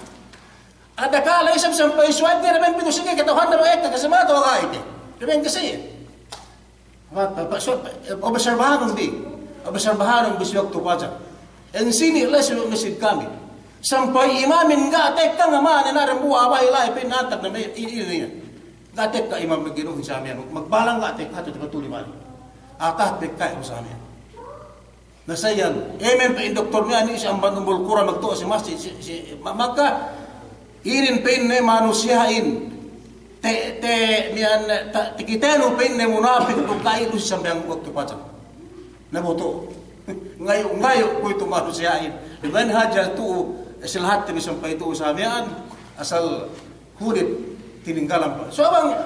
Adakala isab sampay suwa'i, tiya' ne ben pitu sige, kata'uhan ne bang ekka, kasi mata wa ga'i ke. Damiyan kasi. Wa, pa, pa, so, obserbahanun bi. Obserbahanun bi si waktu pajar. Ensini' la'i si masjid kami. Sampay imamin ga' tekka ngamane na dambuwa' bahi' la'i pa'in antag ne me' i-, i-, inin. Ga' tekka imam magginuhin sa miya'an. Magbalang ga' tekka tu tapatuli balik. Atahat tekka iyan sa miya'an. Na sa iyan, emen pa'in doktor miya'an, si amban Ummul Qura magtu'u si masjid, si, si Ma-, Makkah, inin pa'inne manusiya'in, te-, te-, miya'an, ta-, takitenu pa'inne munapik duk ga'i lu'u si sambahayang waktu pajar. Na bu tu'u. Ngayu', ngayu' kuwe'itu manusiya'in. Duma'in hadja tu'u, si lahatte bi sampay tu'u sa miya'an, asal hunit tininggalan pa. So bang,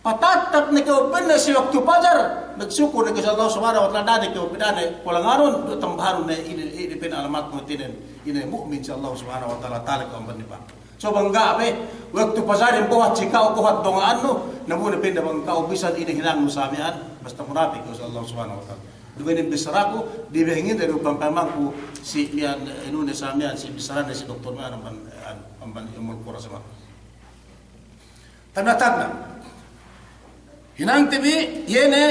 patattap ne kew pa'inne si waktu pajar, magsukul ne kew si Allah Subhanahu wa Ta'ala, da'a ne kew, da'a ne kulanganun, du tambahanun ne inin, inin pa'in alamatnu hātinen, inin mu'min si Allah Subhanahu wa Ta'ala, tala kew amban nifak. So bang ga' pe, waktu pajarin buhat si ka'u, buhat dunga'annu, na bu ne pa'inne bang ka'u bisan ine hinangnu sa miya'an, basta munapik kew si Allah Subhanahu wa Ta'ala. Duma'in inin bissaraku, dibehengin dari upang pamangku si miya'an, inu ne sa miya'an, si bissarane si doktor miya'an amban, amban Ummul Qura sama. Tagna'-tagna'. Hinangte bi, iye ne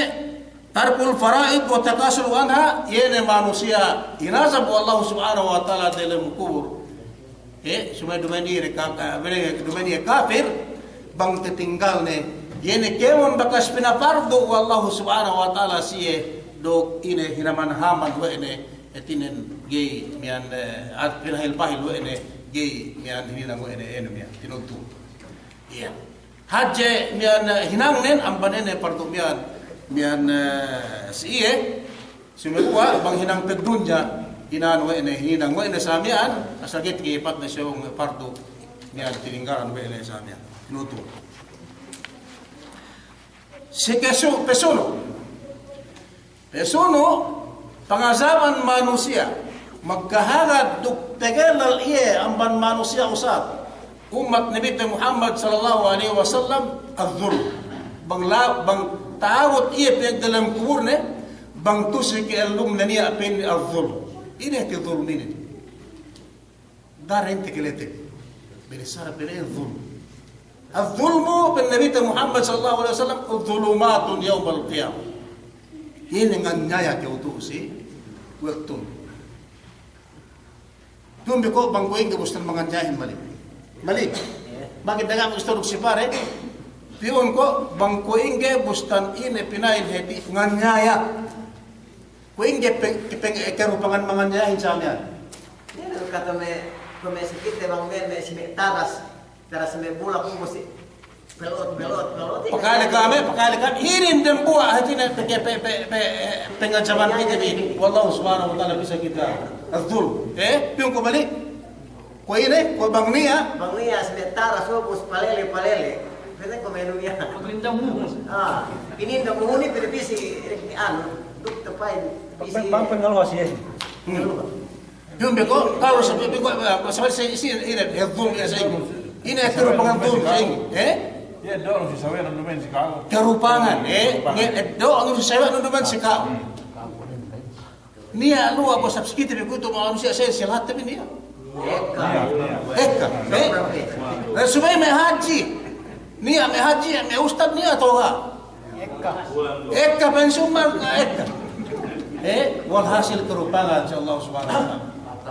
tarkul fara'id wa takasulu anha, iye ne manusiya' inazab we' Allah Subhanahu wa Ta'ala delem kubul. Eh, subey duma'in iye ka-, ka-, duma'in iye kafir, bang tatinggal ne, iye ne kēmon bakas pinapardu we' Allah Subhanahu wa Ta'ala siye, duk ine hinaman-haman we' ne, hātinen ga'i miya'an, eh, at pinahil-pahil we' ne, ga'i miya'an hininang we' ne, ine miya'an, tinudtu. Iye. Hadje miya'an, eh, hinangnen amban ine pardu miya'an, miya'an, eh, si iye, sumeguwa' bang hinang pagdunya, hinang we' ne, hinang we' ne sa miya'an, asal ga'i takipatne si pardu miya'an tininggalan we' ne sa miya'an. Nutu. Si kesu-, pesunu'. Pesunu', pangazaban manusiya', magkahagad duk pagellal iye amban manusiya' usat, ummat Nabite Muhammad sallallahu alaihi wasallam, az-zulm. Bang la-, bang ta'abut iye pī dalem kuburne, bang tu'u si ka'ellumne niya' pa'inne az-zulm. Ine hāti zulm inin? Daran takilete. Binissara pa'inne zulm. Az-zulmu, pa'in Nabite Muhammad sallallahu alaihi wasallam, zulumatun yawmal qiyamah. Ine, nganyaya kew tu'u si waktun. Piyun bi ko' bang kuwe' ingge bustan manganyayahin mali. Mali. Bang kite ga' magistoruk si pare. Piyun ko' bang kuwe' ingge bustan ine pina'in hāti nganyaya. Kuwe' ingge pe-, pe-, karupangan manganyayahin sa miya'an. Iye, kata me', kuwe' me' si kite bang me', me' si me' taras, taras me' bulak, kuwe' si pelot, pelot, pelot. Pakale kami, pakale kami. Inin dambuwa' hātinen pe-, pe-, pe-, pe-, pangazaban kite bi we' Allah Subhanahu wa Ta'ala bisan kite az-zulm. Eh, piyun ko' balik. Kuwe' ine, kuwe' bang niya'. Bang niya' si me' taras, ubus palele, palele. Pa'inne kuwe' me' inu iyan. Paglindamuhun. Ah, inin damuhun inin pa'inne pī si, anu, duk tapa'in, pī si. Bang, bang pangaluwas iye. Hmm. Pangaluwas. Piyun bi ko', kalu sa piyun bi ko', eh, sa si, si, ine, eh, zulm iye sa iye. Ine kerupangan tu'u, eh? Iye, do'o si sawe'nu duma'in si ka'u. Kerupangan, eh? Nge-, eh, do'o si sawe'nu duma'in si ka'u. Niya' luwa' bos sabscribe bi kutu' manusiya' siye si lahat bi niya'. Ekka. Ekka, eh? Na subey me' hadji. Niya' me' hadji, me' ustad niya' atawa ga'? Ekka. Ekka pensiun mal, ekka. Eh, walhasil kerupangan si Allah Subhanahu wa Ta'ala.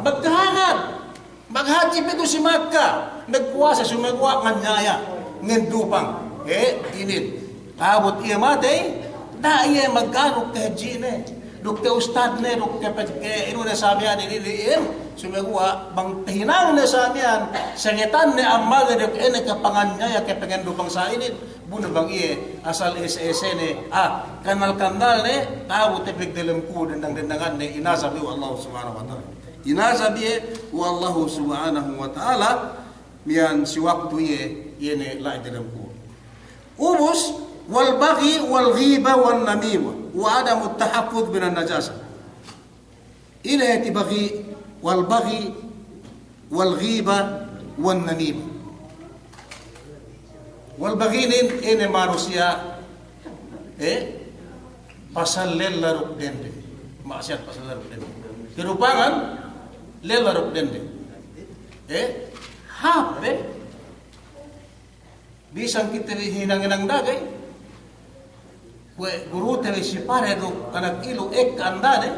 Magkahagad. Maghadji pe du si Makka, magpuwasa, sumeguwa' nganyaya, ngendupang. Eh, inin. Ta'abut iye matey, da'a iye maganu kahadjine, duk kahustadne, duk kape-, ke-, inune sa miya'an inin, inin. Sumeguwa' bang tahinangne sa miya'an, sangetanne ammalne duk ine kapanganyaya, kapangendupang sa inin, bu ne bang iye asal ese-esene, ah, kannal-kannalne, ta'abut iye pī delem kubul dendang-dendanganne, inazab iye we' Allah Subhanahu wa Ta'ala. Inazab iye we' Allahu Subhanahu wa Ta'ala, miya'an si waktu iye, iye ne la'i delem kubul. Ubus, wal baghi, wal ghiba, wan namima, wa adamu tahaffuz minan najasa. Ine hāti baghi, wal baghi, wal ghiba, wan namima. Wal baghi inin, ine manusiya', eh, pasal lella duk dende. Ma'asiyat pasal lella duk dende. Kerupangan, lella duk dende. Eh, hāp pe, bisan kite bi hinang-hinang dagey, kuwe' gurute bi si pare duk anak ilu ekka andane,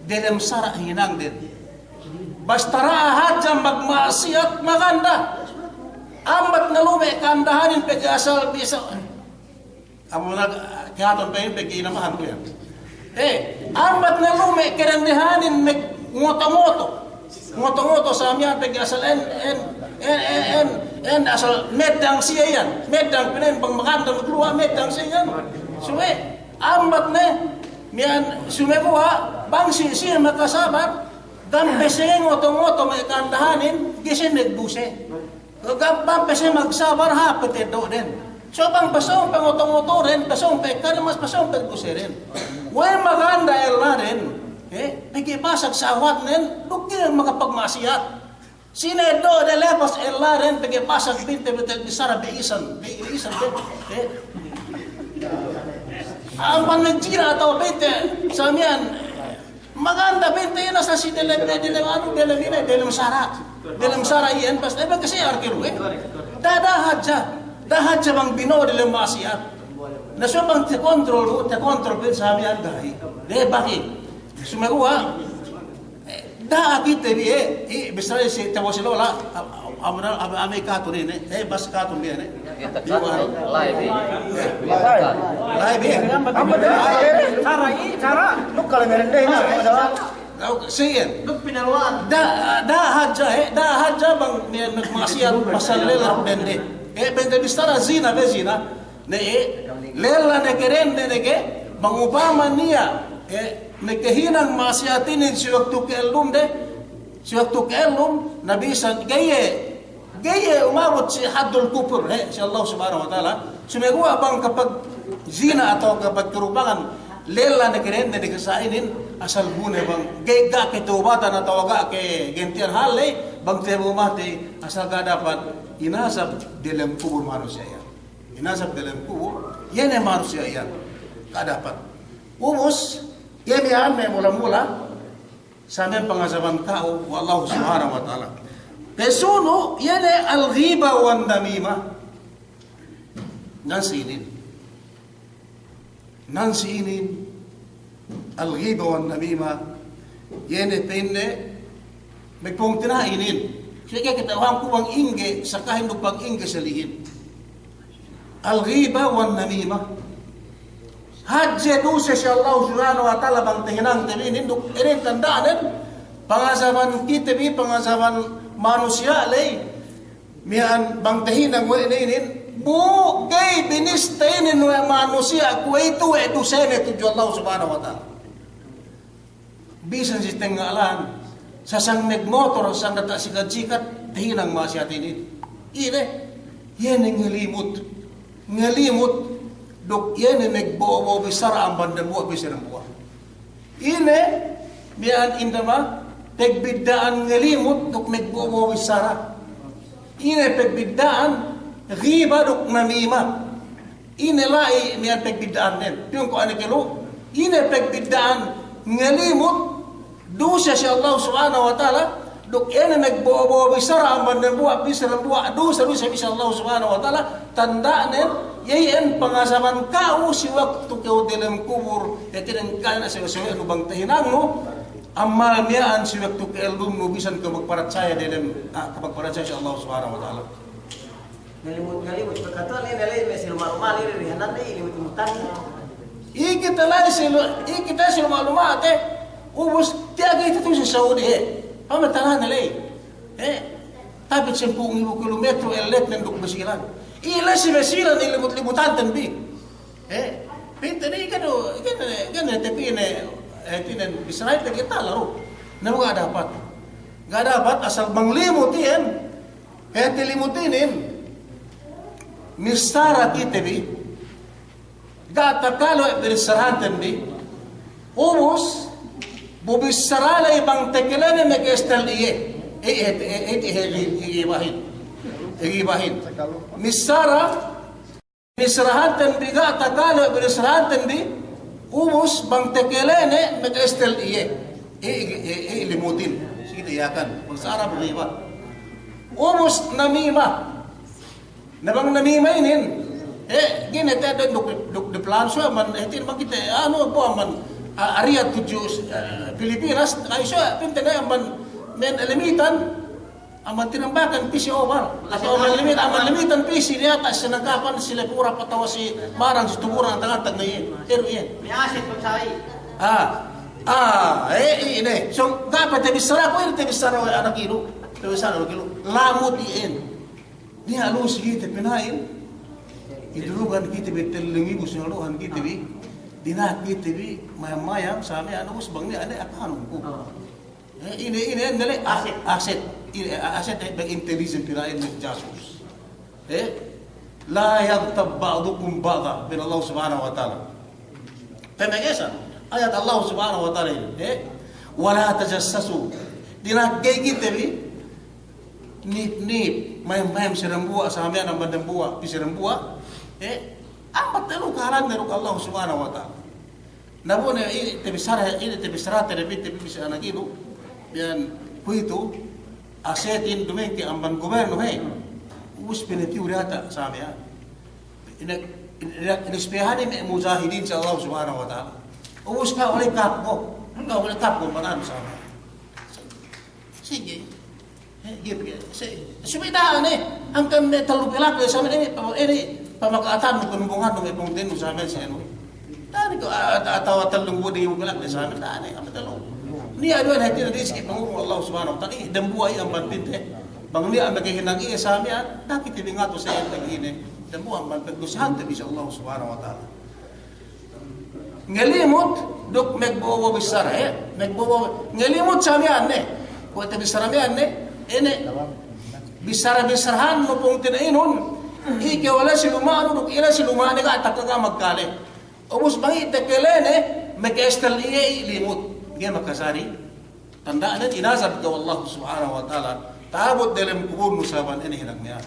delem sara' hinangden. Basta da'a hadja magma'asiyat maganda. Ambat ne lume' ka'andahanin pegge' asal bisa. Amu na, kiyatun pe pegge' inamahan ku iyan. Eh, ambat ne lume' kadendehanin me' ngoto-ngoto. Ngoto-ngoto sa miya'an pegge' asal en, en, en, en, en, en asal meddang siye iyan. Meddang pinen bang maganda magluwa' meddang siye iyan. Suwe, ambat ne, miya'an sumeguwa', bang si, siye makasabar, dampe siye ngoto-ngoto me' ka'andahanin, ga'i siye magduse. Ga'i, bang pe siye magsabar, hāp pe teddo'den. So bang pe sōng pe ngoto-ngotoden, pe sōng pe karimas, pe sōng pe duseden. We'ey maganda elladen, eh, pegge' pasag sahwatnen, duk ga'i makapagma'asiyat. Sineddo'de lepas elladen, pegge' pasag binte, binte bissara be isan, be isan, be, eh. Amban magjina atawa binte, sa miya'an, maganda binte ina sa si delem, delem anu, delem ine, delem sara'. Delem sara' iyan, basta, eh, bang kasi arkiru, eh. Da'a, da'a hadja. Da'a hadja bang bino'o delem ma'asiyat. Na so bang takontrol du, takontrol pe sa miya'an ga'i. De baki. Sumeguwa', eh, da'a kite bi, eh, i, bisan si tabo'o si lola', am-, am-, am-, ame' katun inin, eh, bas katun bi inin. La'i bi. La'i bi. Sara' i, sara'. Duk kale merende inin, sara'. Siye. Duk pinalu'an. Da'a, da'a hadja, eh, da'a hadja bang niya' magma'asiyat pasal lella dende. Eh, bang te bissara zina, be zina. Ne, eh, lella ne ke dende ne ke, bang upama niya', eh, ne ke hinang ma'asiyat inin si waktu ke'ellumde, si waktu ke'ellum, na bisan, ga'i iye, ga'i iye umabut si haddul kufur, he, si Allah Subhanahu wa Ta'ala. Sumeguwa' bang kapagzina atawa kapagkerupangan, lella ne ke dende ne ke sa inin, asal bu ne bang, ga'i, ga' katawbatan atawa ga' kagantihan hal ley, bang te bu matey, asal ga' dapat inazab delem kubul manusiya' iyan. Inazab delem kubul, iye ne manusiya' iyan. Ga' dapat. Ubus, iye miya'an me' mula-mula, sa miya'an pangazaban ka'u we' Allahu Subhanahu wa Ta'ala. Pesunu', iye ne al-ghiba wan namima. Nan si inin. Nan si inin. Al-ghiba wan namima. Iye ne pa'inne, me' pungtina'i inin. Siye ke kata'uhanku bang ingge, sakahin duk bang ingge salihin. Al-ghiba wan namima. Hadje duse si Allah Subhanahu wa Ta'ala bang tahinangte bi inin duk inin tanda'nen pangazaban kite bi, pangazaban manusiya' ley. Miya'an bang tahinang we' ne inin, bu ga'i binista inin we' manusiya' kuwe'itu we' dusene tudju Allah Subhanahu wa Ta'ala. Bisan si tengnga' lān, sasang magmotor, sasang diyata' sikat-sikat, tahinang ma'asiyat inin. Ine, iye ne ngalimut. Ngalimut, duk iye ne magbo'o-bo'o bissara amban dambuwa' bisan dambuwa'. Ine, miya'an indama, pagbidda'an ngalimut duk magbo'o-bo'o bissara. Ine pagbidda'an ghiba duk namima? Ine la'i miya'an pagbidda'annen? Piyun ku ane kelu, ine pagbidda'an ngalimut duse si Allah Subhanahu wa Ta'ala, duk ine magbo'o-bo'o bissara amban dembuwa', bissara dembuwa', duse, duse si Allah Subhanahu wa Ta'ala, tanda'nen, iye iyan pangasaban ka'u si waktu kew delem kubul, hātinen kana' sewe-sewe'nu bang tahinangnu, ammal miya'an si waktu ke'ellumnu bisan kew magparatsaya delem, ah, kew magparatsaya si Allah Subhanahu wa Ta'ala. Ngalimut, ngalimut, pagkatuwan ine la'i me' si luma'-luma' ine, ine, ine, ine, limut-limutan. Iye kite la'i si lu-, iye kite si luma'-luma' te, ubus tiya' kite tu si Saudi, he. Pamatalane la'i. He. Tapit sampū' ngibu kilometro elletnen duk Basilan. Iye la'i si Basilan, iye limut-limutanten bi. He. Pinte ne, ikan, ikan, ikan, tapi ne, eh, tinen, Israel te kita lalu. Na ga' dapat. Ga' dapat asal bang limut iyan. Hāti limut inin, missara kite bi, ga' takale we' binissarahanten bi, ubus, bu bissara la'i bang takalene magkastel iye. Eh, eh, eh, eh, eh, eh, eh, ghibahin. Eh, ghibahin. Missara, missarahanten bi ga' takale we' binissarahanten bi, ubus bang takalene magkastel iye. Eh, eh, eh, eh, limutin. Sige, iye kan. Bahasa Arab ghiba. Ubus namima. Na bang namima inin, eh, gine te duk, duk, duk planso amban, eh, tin bang kite, anu, bu amban, a-, ariya tudju, eh, Pilipinas, ay so, pinte ne amban, men limitan, amban tinambakan pī si Omar. Amban limit-, amban limitan pī si diyata', si Nangkapan, si Lapurap, atawa si Marang, si Tuburan, antag-antag ne iye. Eru iye. May aset pagsa'i. Ah. Ah, eh, ine. So, ga' pe tabissaraku, ine tabissara we' anak ilu. Tabissara we' anak ilu. Lamud iyan. Niya' lu si kite pina'in. Idulugan kite bi tellu ngibu, sinulduhan kite bi. Dina'ak kite bi, mayam-mayam, sa miya'an, ubus bang niya' ne akanun ku. Eh, ine, ine, ine, le, aset. Aset. Ine, aset, eh, bang intelligent pina'in, jasus. Eh? La yaghtab ba'dukum ba'da, pa'in Allah Subhanahu wa Ta'ala. Pamagesan ayat Allah Subhanahu wa Ta'ala inin, eh? Wa la tajassasu. Dina'ak ga'i kite bi nip-nip, mayam-mayam si dembuwa', sa miya'an amban dembuwa', pī si dembuwa', eh? Ambat telu kahalan duk Allah Subhanahu wa Ta'ala. Na bu ne, ine tabissara, ine tabissara te bi, te bi si anak ilu, miya'an kuwe'itu, asetin dumengke amban gobernu, he. Ubus pinatiyu diyata', sa miya'an. Ine, ine, ine, inispehan me' mujahidin si Allah Subhanahu wa Ta'ala. Ubus ka'u la'i kapgo, ka'u la'i kapgo, mananu, sa miya'an. Sige. Eh, git, git. Se-, subey da'a ne, hangkan me' tellu pilak le sa miya'an inin, inin pamaka'atannu, panumbungannu me' pungtinnu sa miya'an si anu. Da'a ne ko, a-, a-, atawa tellu ngibu, ngibu pilak le sa miya'an, da'a ne, amban tellu. Niya' duwe ne, hātinen rizki pangurung Allah Subhanahu wa Ta'ala, eh, dambuwa' iye amban pinte. Bang niya' amban kehinang iye sa miya'an, da'a kite bi ngatu sa iye lagi' ine. Dambuwa' amban pagdusahante bi si Allah Subhanahu wa Ta'ala. Ngalimut duk magbo'o-bo'o bissara, eh, magbo'o-bo'o, ngalimut sa miya'an ne. Kuwe' tabissara miya'an ne, ine, bissara-bissarahannu pungtina'inun, ikew la'i si luma'nu duk iye la'i si luma'ne, ga' takale magkale. Ubus bang iye takalene, magkastel iye, iye limut. Ga'i makajari. Tanda'nen inazab kew Allah Subhanahu wa Ta'ala. Ta'abut delem kubulnu sabab ine hinang miya'an.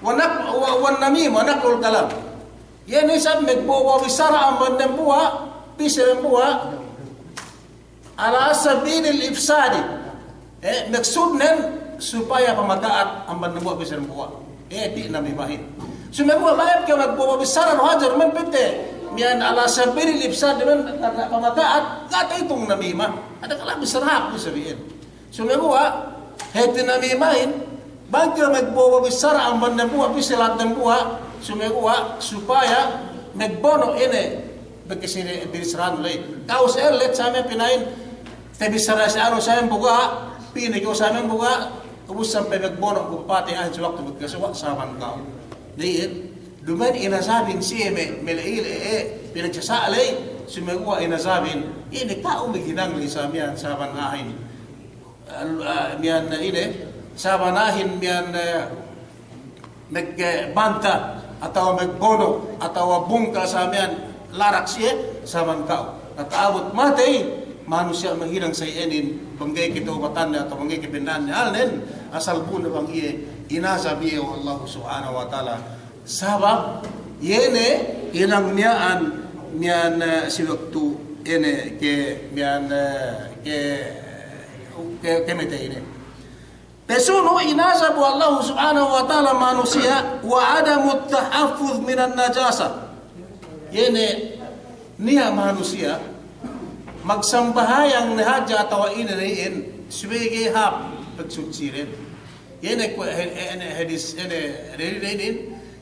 Wa nak-, wa, wa namima, wa naklul kalam. Iye ne isab magbo'o-bo'o bissara amban dambuwa', pī si dambuwa'. Ala sabilil ifsadi. Eh, maksudnen supaya pamaka'at amban dambuwa', pī si dambuwa'. Eh, di' namimahin. Sumeguwa' bang kew magbo'o-bo'o bissara du hadja, duma'in pite. Miya'an ala sabilil ifsadi, duma'in karna' pamaka'at, ga' ta'itung namima. Ada kala bissara hāp du sabihin. Sumeguwa', hāti namimahin, bang kew magbo'o-bo'o bissara amban dambuwa', pī si lahat dambuwa', sumeguwa', supaya magbono' ine, pegge' si binissarahan la'i. Ka'u si ellet sa miya'an pina'in, tabissara si anu sa miya'an buga', pī ne kew sa miya'an buga', ubus sampay magbono', bu pate ahin si waktu magkasuwa', saban ka'u. Di'in, duma'in inazabin siye me', me' la'i, eh, pinagsasa' la'i, sumeguwa' inazabin, ine ka'u maghinang la'i sa miya'an saban ahin. Al-, ah, miya'an ine, saban ahin miya'an, eh, magbanta, atawa magbono', atawa bungka sa miya'an larak siye, saban ka'u. Na ta'abut matey, manusiya' maghinang sa iyenin, bang ga'i katawbatanne atawa bang ga'i kapinda'anne, alnen, asal bu ne bang iye, inazab iye we' Allahu Subhanahu wa Ta'ala. Sabab, iye ne, hinang miya'an, miya'an, eh, si waktu, iye ne, ke, miya'an, eh, ke, ke, kamatey inin. Pasunu' inazab we' Allahu Subhanahu wa Ta'ala manusiya', wa adamut tahaffuz minan najasa. Iye ne niya' manusiya' magsambahayang ne hadja atawa ine ne iyan subey ga'i hāp pagsutsinen. Iye ne kuwe' he-, he-, ine hadis, ine, ine, ine,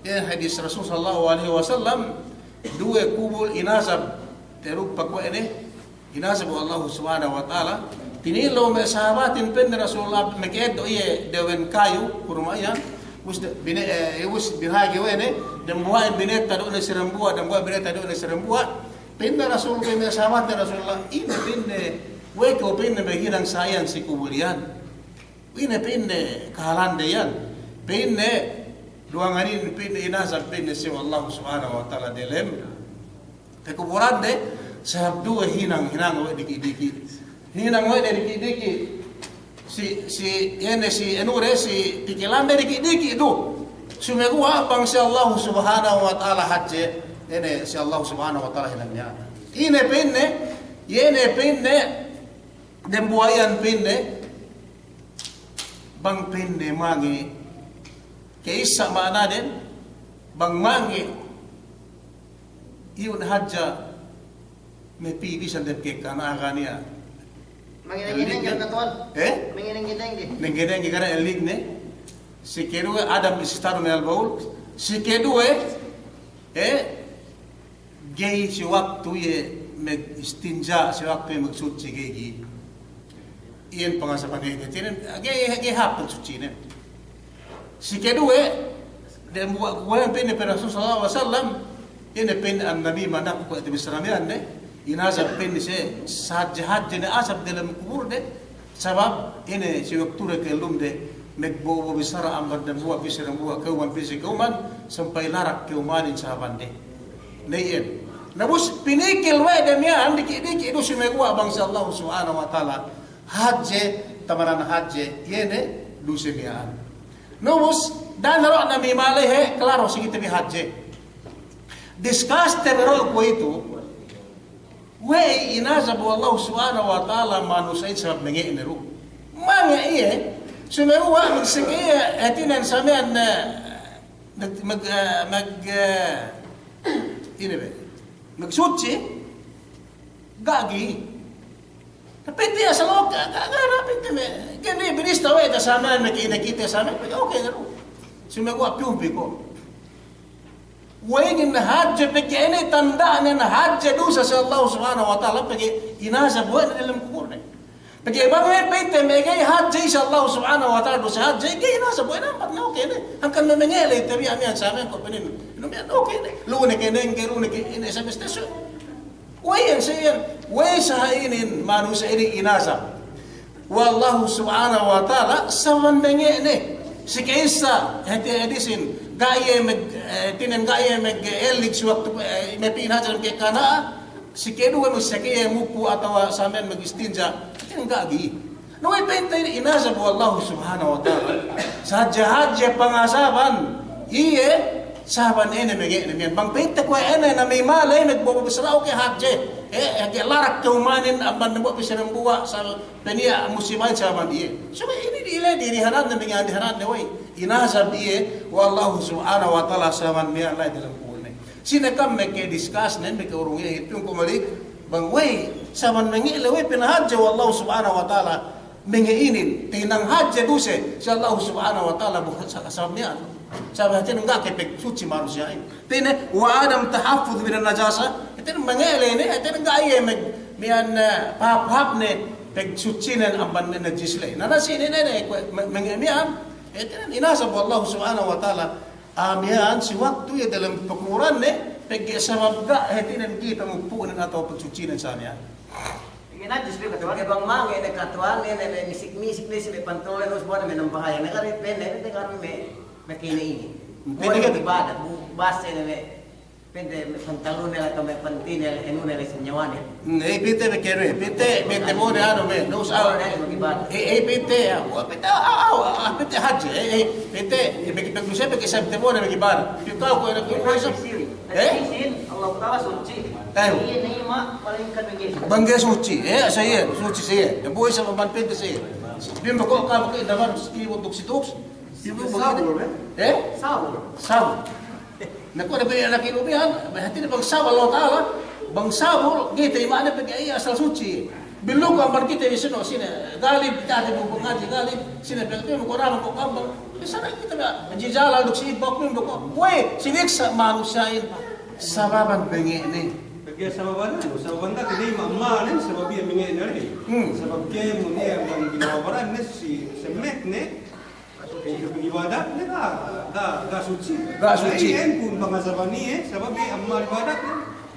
ine hadis Rasul sallallahu alaihi wasallam, duwe kubul inazab, teruk pa kuwe' ine, inazab we' Allahu Subhanahu wa Ta'ala. Tinilew me' sahabatin pa'inne Rasulullah, maka'eddo' iye dewen kayu, kurma iyan. Ubus de-, bine-, eh, ubus binahagi' we' ne, dambuwa'in bineta' du ne si dambuwa', dambuwa'in bineta' du ne si dambuwa'. Pa'inne Rasul, pa'inne sahabatin Rasulullah, ine pa'inne, we' kew pa'inne maghinang sa iyan si kubul iyan. Ine pa'inne kahalan de iyan. Pa'inne duwangan inin pa'inne inazab pa'inne si Allahu Subhanahu wa Ta'ala delem kakuburan de, sabab duwe hinang, hinang we' diki'-diki'. Hinang we' de diki'-diki'. Si, si, iye ne si, anu de, si pikilan de diki'-diki' du. Sumeguwa' bang si Allahu Subhanahu wa Ta'ala hadje, iye ne si Allahu Subhanahu wa Ta'ala hinang niya'. Ine pa'inne, iye ne pa'inne, dambuwa' iyan pa'inne, bang pa'inne mange', ka'issa ma'anaden, bang mange' iyun hadja mapī bisan dem ke kana' ga' niya'. Mangeneng-geneng ellig ne. Katuwan. Eh? Mangeneng-geneng. Nenggeneng ke kana' ellig ne. Si keduwe, adam istitaru minal bawl. Si keduwe, eh, ga'i si waktu iye mag-istinja, si waktu iye magsutsi ga'i gi. Iyan pangasaban iye, hātinen, ga'i, ga'i hāp pagsutsinen. Si keduwe, dambuwa' kuwe' pa'inne pe Rasul sallallahu alaihi wasallam, iye ne pa'inne an-namimah, naku kuwe' tabissara miya'an ne, inazab pa'inne siye, sahadje-hadje ne azab dalem kubul de, sabab ine si waktu de kellum de, magbo'o-bo'o bissara amban dambuwa' pī si dambuwa', kawman pī si kawman, sampay larak kawmanin sahaban de. Na iyan. Na ubus pinikil we' de miya'an diki'-diki' du sumeguwa' bang si Allahu Subhanahu wa Ta'ala hadje, tamanan hadje, iye ne duse miya'an. Na ubus, da'a ne du namimah la'i, he, klaro si kite bi hadje. Discuss te bi du kuwe'itu, we'ey inazab we' Allahu Subhanahu wa Ta'ala manusiya'in sabab mange' ne du. Mange' iye, sumeguwa' magseke iye, hātinen sa miya'an, eh, mag-, mag-, eh, mag-, eh, ine be, magsutsi, ga' gi. Tapī tiya' sa lo' ga', ga', ga' rapī te me'. Kene binista we' te sa miya'an, me' kite sa miya'an, okay ne du. Sumeguwa' piyumpi ko'. We'ey inin hadje, pegge' inin tanda'nen hadje duse si Allahu Subhanahu wa Ta'ala, pegge' inazab we' ne dalem kubulne. Pegge' bang we' pa'inte me' ga'i hadje si Allahu Subhanahu wa Ta'ala duse hadje, ga'i inazab we' ne amban ne, okay ne. Hangkan me' mange'le te bi miya'an sa miya'an ko' pinin. Inu miya'an, okay ne. Lu'u ne ke nengge, lu'u ne ke ine sa bi station. We'ey iyan, sa iyan, we'ey sa inin manusiya' inin inazab we' Allahu Subhanahu wa Ta'ala, sabab mange' ne. Si ka'issa, hāti hadisin, ga' iye mag-, eh, hātinen ga' iye mag'ellig si waktu, eh, mapī hadja dem ke kana', si keduwe magseke iye mupu' atawa sa miya'an magistinja, hātinen ga' gi. Na we'ey pa'inte inazab we' Allahu Subhanahu wa Ta'ala. Sahadje-hadje pangasaban, iye, sabab ine mange' ne miya'an. Bang pa'inte kuwe' ine namimah la'i, magbo'o-bo'o bissara, okay hadje. Eh, eh, larak kawmanin amban dambuwa' pī si dambuwa', sa peniya' musibahin sabab iye. Subey inin dili, dili hananne, miya'an dili hananne, we'ey. Inazab iye we' Allahu Subhanahu wa Ta'ala sabab miya'an la'i dalem kubulne. Sine kam makadiscuss ne, maka'urung iye, hipiyun ku malik, bang we'ey, sabab mange'le we'ey pinahadje we' Allahu Subhanahu wa Ta'ala, mange' inin, tahinang hadje duse si Allahu Subhanahu wa Ta'ala, bu-, sa-, sabab miya'an. Sabab hātinen ga' ke pagsutsi manusiya'in. Hātinen, wa adam tahaffuz minan najasa, hātinen mange'le ne, hātinen ga' iye mag-, miya'an, eh, pahāp-hāp ne, pagsutsinen amban ne najis le. Na, na sine ne, ne, kuwe', ma-, mange' miya'an, hātinen inazab we' Allahu Subhanahu wa Ta'ala, ah, miya'an si waktu iye dalem pakuburanne, pegge' sabab ga', hātinen kite mupu'nen atawa pagsutsinen sa miya'an. Iye najis bi katuwan, bang mange' ne katuwan, ne, ne, ne, misik-misik ne si me' pantulen, ubus bu ne me' nambahayang, ne, kari pene, ne, kari me', me' kine inin. Bu ne ibadat, bu base ne, me'. Pente me' pantalunne la'i, me' pantine la'i, enune la'i, sinyawane. Hmm, eh, pente me' kenu, pente, pente mone anu me', nus al-, eh, eh, pente, ah, pente, ah, ah, ah, pente hadji, eh, eh, pente, eh, pente, pente, pente, pente mone me' ibadat. Piyu ka'u ko' ina, ko' ina, eh? Allahu Ta'ala suci. Eh. Iye ne ima' malaingkan bang ga'i suci. Bang ga'i suci, eh, sa iye, suci sa iye. Iye bu isab amban pente sa iye. Bimbo ko' ka'u ke dabar si kibut duk si tuks. Sabul, eh? Eh? Sabul. Sabul. Na kuwe' ne pa'in anak inu bi, hātinen bang sabul Allahu Ta'ala, bang sabul, ga'i te ima'ne pegge' iye asal suci. Billu ko' amban kite bi sine, sine, galib, kite bi pangadji' galib, sine pegge' mu ko' raman ko' kambang. Bisa na kite bi, hadji jalal duk si ibak mu ko'. Kuwe', siniksa' manusiya'in. Sababan benge'ne. Pegge' sababan, sababan kite bi ma'amanin, sabab iye benge'ne. Hmm. Sabab kēmon iye bang ginawa baranne si semekne, ibadatne ga', ga', ga' suci. Ga' suci. Iyan pun pangazaban iye, sabab iye amal ibadatne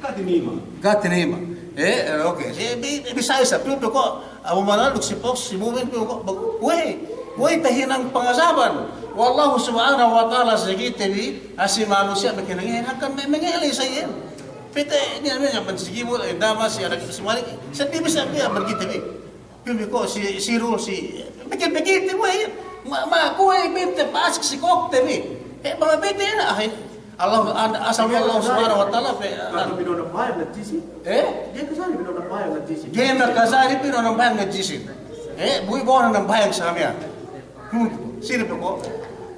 ga' tinima'. Ga' tinima'. Eh, eh, oke. Eh, bi-, bi-, bisa isab, piyu ko', abu manal duk si poks, si mu'min, piyu ko', bag-, we', we' tahinang pangazaban we' Allahu Subhanahu wa Ta'ala si kite bi, ah, si manusiya' makinangan, hangkan me-, mengele sa iyan. Pete, niya', niya', amban si Gibul, eh, Damas, si anak si Malik, seddili bisa bi amban kite bi. Piyu bi ko' si, si Rul, si, pegge', pegge' te bi, ma, ma, kuwe' bi te pasik si kōkte bi. Eh, bang bi te na, ahin. Allah, an-, asal Allah Subhanahu wa Ta'ala pe, ah. Ga'i makajari pinu nambahayang najisi. Eh? Ga'i makajari pinu nambahayang najisi. Ga'i makajari pinu nambahayang najisi. Eh, bu iye bu nambahayang sa miya'an. Hmm, sine pe ko'?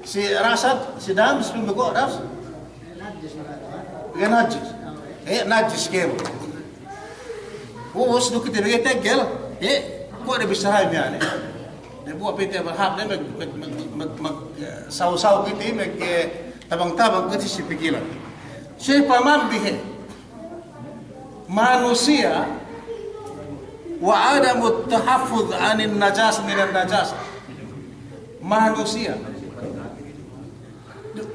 Si Rasad, si Dams, piyu bi ko' Dams? Ga'i najis. Eh, najis kēmon. Ubus duk kite bi ga'i teggel, eh, kuwe' ne bissarahin miya'an, eh. Dambuwa' pite bahap ne mag, mag, mag, mag, mag, eh, saw-saw kite, mag, eh, tabang-tabang kite si pikilan. Siye pamambihe. Manusiya' wa adamut tahaffuz anin najas, minan najasa. Manusiya'.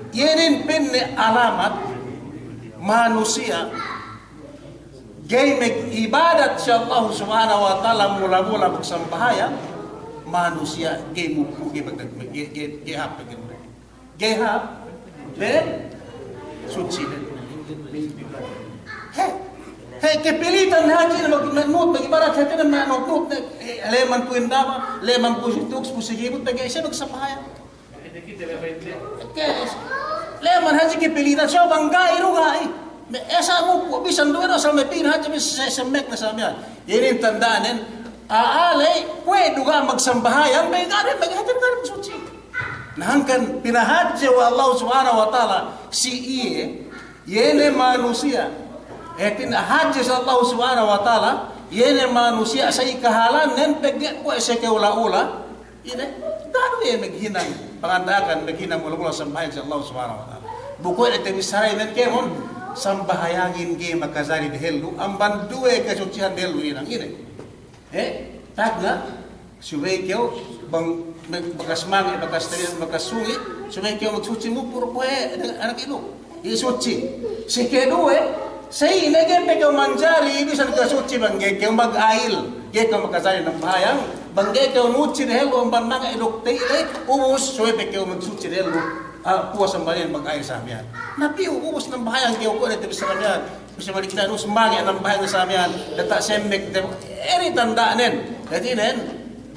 Iye inin pa'inne alamat manusiya' ga'i mag'ibadat si Allah Subhanahu wa Ta'ala mula-mula magsambahayang, manusiya' ga'i mupuk, ga'i mag-, ga'i, ga'i, ga'i hāp, ga'i, ga'i hāp, be, suci, be. He, he, kapilitan hadja mag-, mag-, nut, mag'ibadat, hātinen mag-, nut, nut, eh, leman ku indama, leman ku si tuks, ku si gibut, pegge' siye magsambahayang. Ke, leman hadja kapilitan, so bang ga'i du ga'i. Me' esa' mu ku bisan duwe du asal me' pin hadja me' se-, semmek ne sa miya'an. Inin tanda'nen, a'a ley, kuwe' du ga' magsambahayang, me' ga'i du, me' ga'i du, ga'i du magsuci. Na hangkan pinahadje we' Allah Subhanahu wa Ta'ala si iye, iye ne manusiya'. Eh, pinahadje si Allah Subhanahu wa Ta'ala, iye ne manusiya' sa i kahalannen pegge' kuwe' se kew ula-ula. Ine, ga' du iye maghinang panganda'akan, maghinang mula-mula sambahayang si Allah Subhanahu wa Ta'ala. Bu kuwe' ne te bissarahin kēmon, sambahayangin ga'i makajari dehellu, amban duwe kasucihan dehellu hinang. Ine. Eh, tagna', subey kew bang, bakas mange', bakas tarihan, bakas sungi', subey kew magsuci mupur, kuwe' anak inu. Iye suci. Si keduwe, sa ine ga'i pe kew manjari bisan kasuci bang ga'i kew magayil, ga'i kew makajari nambahayang, bang ga'i kew nuci dehellu amban mange' duk te'i ley, ubus subey pe kew magsuci dehellu, ah, puwas amban iyan magayil sa miya'an. Na piyu ubus nambahayang kew kuwe' ne te bissara miya'an, bisa balik na ubus mange' nambahayang sa miya'an, diyata' semmek te, eri tanda'nen. Jadi nen,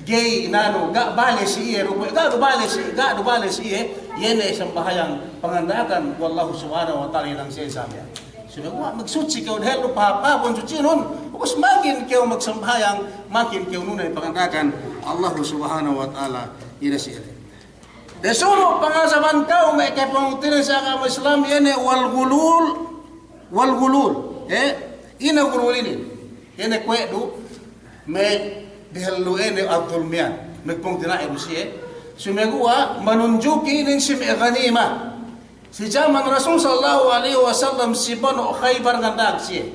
ga'i nanu, ga' bale si iye, ruku', ga' du bale si, ga' du bale si iye, iye ne sambahayang panganda'akan we' Allahu Subhanahu wa Ta'ala hinang siye sa miya'an. Subey kuwe' magsuci kew dehellu, pahāp-pahāpun sucinun, ubus makin kew magsambahayang, makin kew nunay panganda'akan Allahu Subhanahu wa Ta'ala hinang siye. Desunu' pangazaban ka'u me' kapungtina'i si agama Islam, iye ne wal ghulul, wal ghulul, eh, ine gulul inin? Iye ne kuwe' du me' dehellu ine adh-dhulm iyan, me' pungtina'i du siye. Sumeguwa' manunjuki inin si me' ghanima. Si jaman Rasul sallallahu alaihi wasallam si Banu Khaybar nganda'ag siye.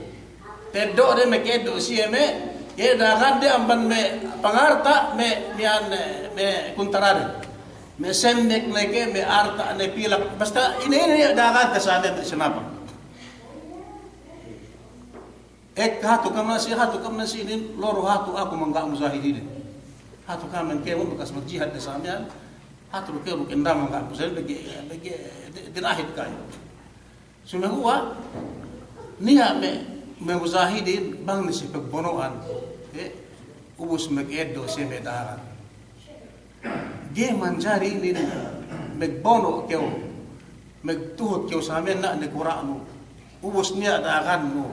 Teddo'de me' ka'eddo' siye me', iye dagande amban me' pangarta' me' miya'an, me' kuntaraden. Me' semmek ne ke, me' arta' ne pilak. Basta ine-ine iye dagante sa me' sinapang. Ek hatu kam nasi, hatu kam nasi inin, loru hatu aku mangga' mujahidin. Hatu kam men kēmon bakas magjihad ne sa miya'an. Hatu du kēmon kenda mangga' mujahidin, pegge', pegge' di-, dinahid ka'u. Sumeguwa', Niya' me', me' mujahidin bang ne si pagbono'an, eh, ubus mageddo' siye me' daran. Ga'i manjari inin magbono' kew, magtuhut kew samiyan na' ne kura'nu. Ubus niya' dagannu.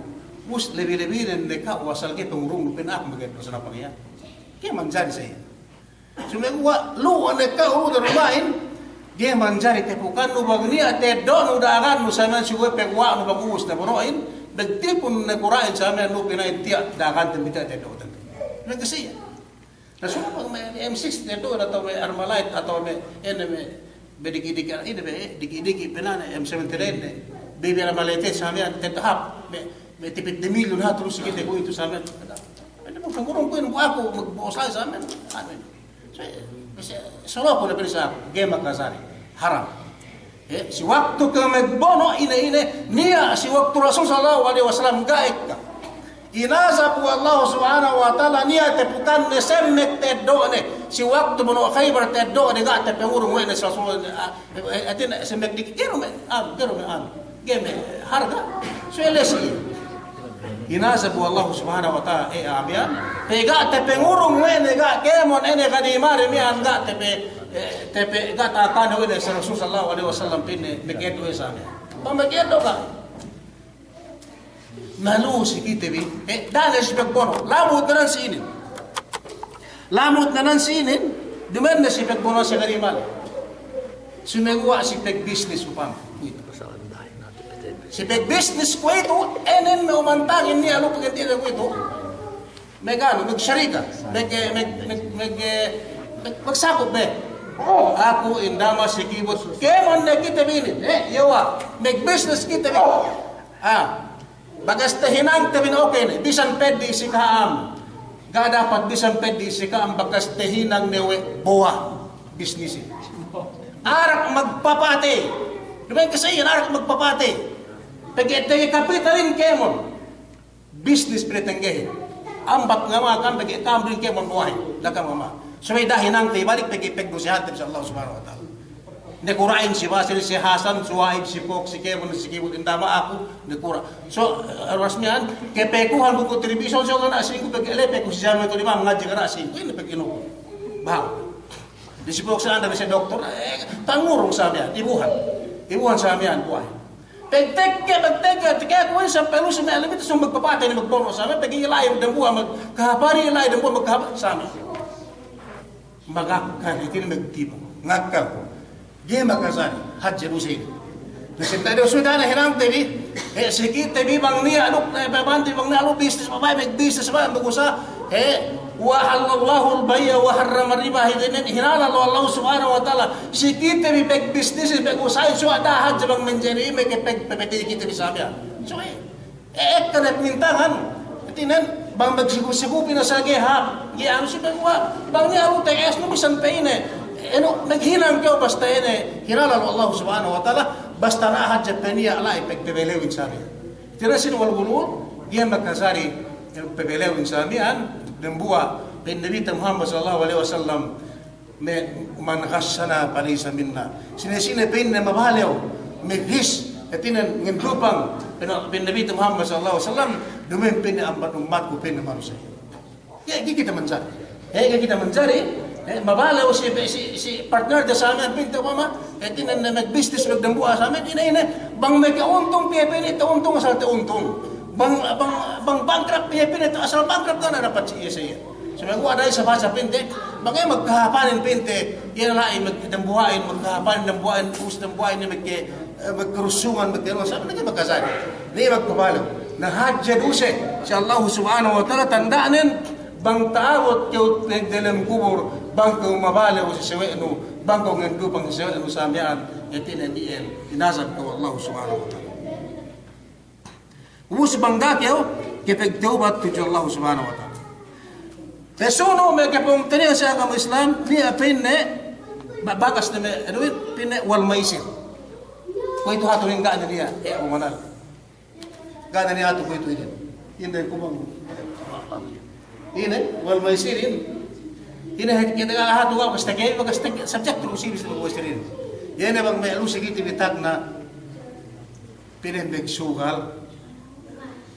Ubus lebi-lebinen ne ka'u asal ga'i pangurungnu, pa'in aku mageddo' sa napang iyan. Ga'i manjari sa iyan. Sumeguwa' lu'u ne ka'u du duma'in, ga'i manjari tepukannu bang niya' teddo'nu dagannu samiyan sumeguwa' peguwa'nu bang ubus ne bono'in, magtipun ne kura'in samiyan nu pina'in tiya' daganten bi tiya' teddo'ten. Magkasiya. Na sumeguwa' me' M sixty teddo'in atawa me' Armalite atawa me' ine me' be diki'-diki', ine be diki'-diki' pina'in M seventy-nine ne. Be, be Armalite samiyan teddo' hāp, me', me' tipit demilyon ha, terus kite kuwe'itu samiyan. Ine bu pangurung kuwe'in bu aku, magbo'o sa samiyan. Anu ine. So, so, solo ku ne pa'in sa, ga'i makajari. Haram. Eh, si waktu kew magbono' ine-ine, niya' si waktu Rasul sallallahu alaihi wasallam ga' ekka. Inazab we' Allahu subhanahu wa ta'ala, niya' tepukanne semmek teddo'ne. Si waktu bono' Khaybar teddo'ne ga' tapangurung we' ne si Rasul, ah, eh, eh, hātinen semmek diki', ga'i du me', ah, ga'i du me', ah, ga'i me' harga. So, elesi. Inazab we' Allahu subhanahu wa ta'ala, eh, amiyan. Pe ga' tapangurung we' ne, ga' kēmon ine kadi mari miyan, ga' tape, eh, tape, ga' takane we' ne si Rasul sallallahu alaihi wasallam pa'inne, mageddo' we' sa miyan. Bang mageddo' ga'. Malu si kite bi, eh, da'a ne si pagbono', lamud ne nan si inin. Lamud ne nan si inin, duma'in ne si pagbono' si kadi mari. Sumeguwa' si pagbisnis upama. Si pagbisnis kuwe'itu, inin me' umantangin niya' lu'u paggantihan kuwe'itu. Maganu, magsarika, mag, mag, mag, mag, mag, magsakup be. Aku indama si kibut, kēmon ne kite bi inin, eh, iye wa, magbisnis kite bi. Ah, bakas tahinangte bi ne okey ne, bisan peddi' si ka'am. Ga' dapat bisan peddi' si ka'am, bakas tahinang ne we' bowa' bisnisin. Arak magpapatey. Duma'in kasa iyan arak magpapatey. Pegge' tege kapitalin kēmon. Bisnis pinatenggehin. Ambat ngama kan pegge' ka'am duwin kēmon bowahin. Da'a ka'am ngama. Subey da'a hinangte ibalik pegge' pagdusehante bi si Allah Subhanahu wa Ta'ala. Nakura'in si Basil, si Hasan, Suwaib, si Pok, si kēmon, si kibut, indama aku, nakura'. So, eh, oras miyan, kapekuhan ku ku telebisyon, so, kana' singku, pegge' lepe ku si January tu lima, mangadji' kana' singku, ine pegge' inu. Baha'. Di si Pok sa anda bisa doktor, eh, tangurung sa miyan, ibuhan. Ibuhan sa miyan, buhay. Pagtekke, pagtekke, tekke aku, eh, sampay lu'u sa miyan, lebih tu sung magpapatey ne magbono' sa miyan, pegge' la'i dambuwa' magkahapari, la'i dambuwa' magkahapari, sa miyan. Magakkal, hātinen magtipu. Ngakkal. Ga'i makajari, hadje du sa inin. Na sinta' du suda ne hinangte bi, eh, si kite bi bang niya' duk, eh, pabante bang niya' lu bisnis, pabaya magbisnis, pabaya magusaha, eh, wa ahallallahul bay'a wa harramar riba, hātinen hinalal we' Allah Subhanahu wa Ta'ala. Si kite bi pagbisnis, pagusaha, suwa' da'a hadje bang manjari, meke pag, pepete kite bi sa miyan. So, eh, Eh, ekka ne pinintangan, hātinen, bang magsigup-sigup ine sa ga'i hāp, ga'i anu si pegge' wa, bang niya' lu T S nu bisan pe ine, inu, maghinang kew basta ine, hinalal we' Allah Subhanahu wa Ta'ala, basta da'a hadje pe niya' la'i pag, pabelewin sa miyan. Hātinen sin wal ghulul, ga'i makajari, eh, pabelewin sa miyan, dambuwa', pa'in Nabite Muhammad sallallahu alaihi wasallam, Me-, man ghashana falaysa minna. Sine-sine pa'inne mabalew, maghis, hātinen ngandupang, pa'in, pa'in Nabite Muhammad sallallahu alaihi wasallam, duma'in pa'inne amban ummatku pa'inne manusiya'. Ga'i, ga'i kite manjari. Eh, ga'i kite manjari. Eh, mabalew si, si, si partner de sa miyan pa'inte upama, hātinen magbisnis magdambuwa' sa miyan, ine, ine, bang makauntung piye pa'inne ta'untung asal ta'untung. Bang, bang, bang bankrupt piye pa'inne asal bankrupt, ga' ne dapat si iye sa iye. Sumeguwa' da'a isab hadja pa'inte, bang iye magkahapanin pa'inte, iye la'i magdambuwa'in, magkahapanin dambuwa'in, us dambuwa'in, iye magke, eh, magkarusungan, magkarusungan, sa' pa'inte magkajari. Iye magkabalew. Na hadje duse si Allahu Subhanahu wa Ta'ala, tanda'nen, bang ta'abut kew diyalem kubul, bang kew mabalew si sawe'nu, bang kew ngandupang si sawe'nu sa miya'an, hātinen iyan, inazab kew Allahu Subhanahu wa Ta'ala. Ubus bang ga' kew, kew pagtawbat tudju Allah Subhanahu wa Ta'ala. Pasunu' me' kapungtina'ihan si agama Islam, niya' pa'inne, ba-, bakas ne me' duwit, pa'inne wal maisir. Kuwe'itu hatu inin ga' ne niya', eh, umanal. Ga' ne niya' hatu kuwe'itu inin. Inin kuwe' bang. Inin, wal maisirin. Inin, kite ga' hatu ga' bakas take, bakas take, subject tu si wal maisirin. Inin bang me' lu si kite bi tagna'. Pa'inne magsugal,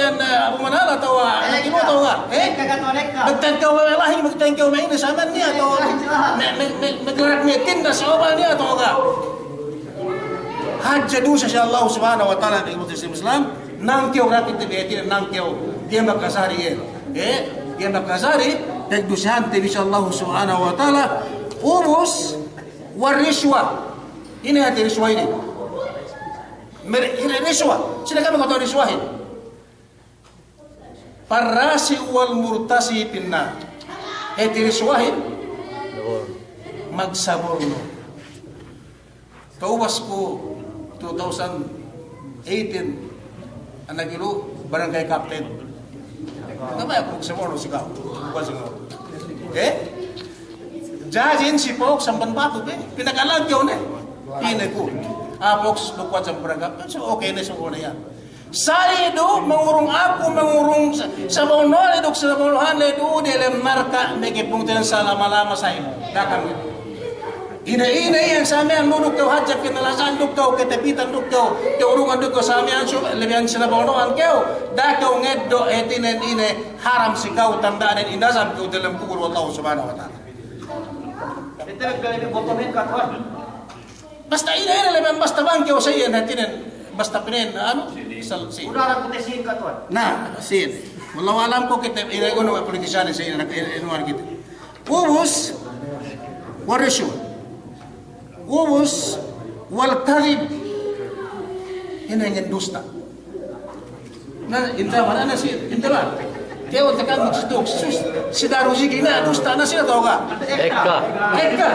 miya'an, eh, Abu Manal atawa, eh, inu atawa ga? Eh? Magtengkew me' lahi, magtengkew me' ine samiyan niya' atawa ga? Me', me', me', maglarak me' tinda si Oba niya' atawa ga? Hadja dusa si Allah Subhanahu wa Ta'ala, me' ummat Islam, nangkew rakit te bi hātinen nangkew, tiya' makajari, eh. Eh, tiya' makajari, pagdusahante bi si Allah Subhanahu wa Ta'ala. Ubus, war rishwa. Ine hāti rishwa inin? Mere-, ine rishwa? Sine kami kata'u rishwahin? Farrashi wal murtashi fin nar. Hāti rishwahin? Magsaborno. Ta'ubas ku two thousand eighteen, anak ilu barangay captain. Ngamaya ku magsaborno si ka'u. Eh? Jajin si Poks amban Batu be, pinakalang kew ne. Ine ku. Ah, Poks, du kuwat sa barangay captain. So, okay ne, so, okay ne iyan. Sali' du mangurung aku, mangurung sa-, sabornohan le duk sabornohan le du diyalem narka', meke pungtina'i salama-lama sali'. Da'a kami. Ine-ine iyan samiyan, duk kew hadja kinalasahan, duk kew katapitan, duk kew kaurungan, duk kew samiyan, su-, labi iyan sinabornohan kew, da'a kew ngeddo' hātinen ine, haram si ka'u, tanda'nen inazab kew diyalem kubul we' Allah Subhanahu wa Ta'ala. Basta ine, ine labi iyan, basta bang kew sa iyan hātinen, basta pa'in, anu, sal-, si. Na, si. Wallahu a'lam, ko' kite, ine, unu, politisyan, si, ine, ine, ine, kite. Ubus, war rishwa. Ubus, wal kadhib. Ine, ngendusta. Na, inta mana na si, inta ba? Kew takan magsituk, sus, si Daru Zikri na, dusta na siye atawa ga? Ekka. Ekka.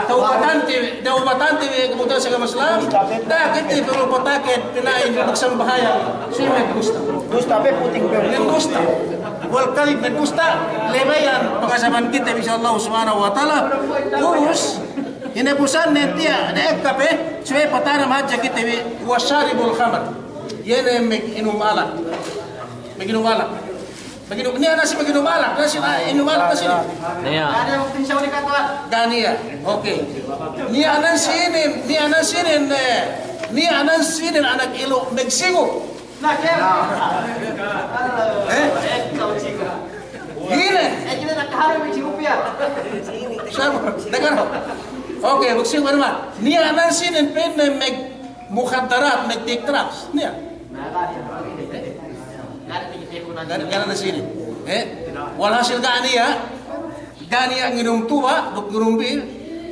Tawbatante, tawbatante, kemudian sa agama Islam. Da'a kite perlu pataken, pina'in, magsambahayang, siye magdusta. Dusta pe puting pe. Magdusta. Wal kadhib, magdusta. Labi iyan, pangazabante bi si Allah Subhanahu wa Ta'ala. Ubus, Ine pusan ne tiya' ne ekka pe, subey patanam hadja kite bi, wa sharibul khamr. Iye ne maginum alak. Maginum alak. Maginum, niya' nan si maginum alak, nan si, ah, inum alak nan si inin. Niya'. Ga' niya'. Oke. Niya' nan si inin, niya' nan si inin, eh, niya' nan si inin anak ilu' magsigu. Eh? Ine? Sabar, dengar. Oke, magsigu, niya' nan si inin pa'inne mag-mukhaddarat, mag-take drugs. Niya'. Ga' niya' nan si inin. Eh? Walhasil ga' niya', ga' niya' nginum tuba', duk nginum bir,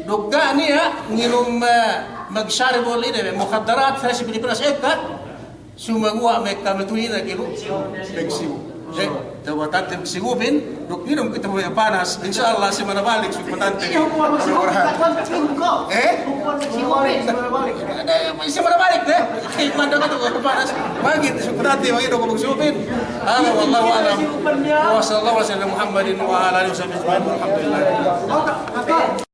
duk ga' niya' nginum, eh, magsharibul ine, mukhaddarat, sa si Pilipinas ekka, sumaguwa' mekka matuwi na kilu, magsigu. Eh, tawbatante magsigupin, duk nginum kite bu panas, insya Allah, simana balik, subey patante. Eh? Simana balik, eh? Manda ka tu panas. Bagi, subey patante, bagi duk magsigupin. Hada, wallahu a'lam. Wa sallallahu ala sayyidina Muhammadin wa ala alihi wa sahbihi ajma'in. Alhamdulillah.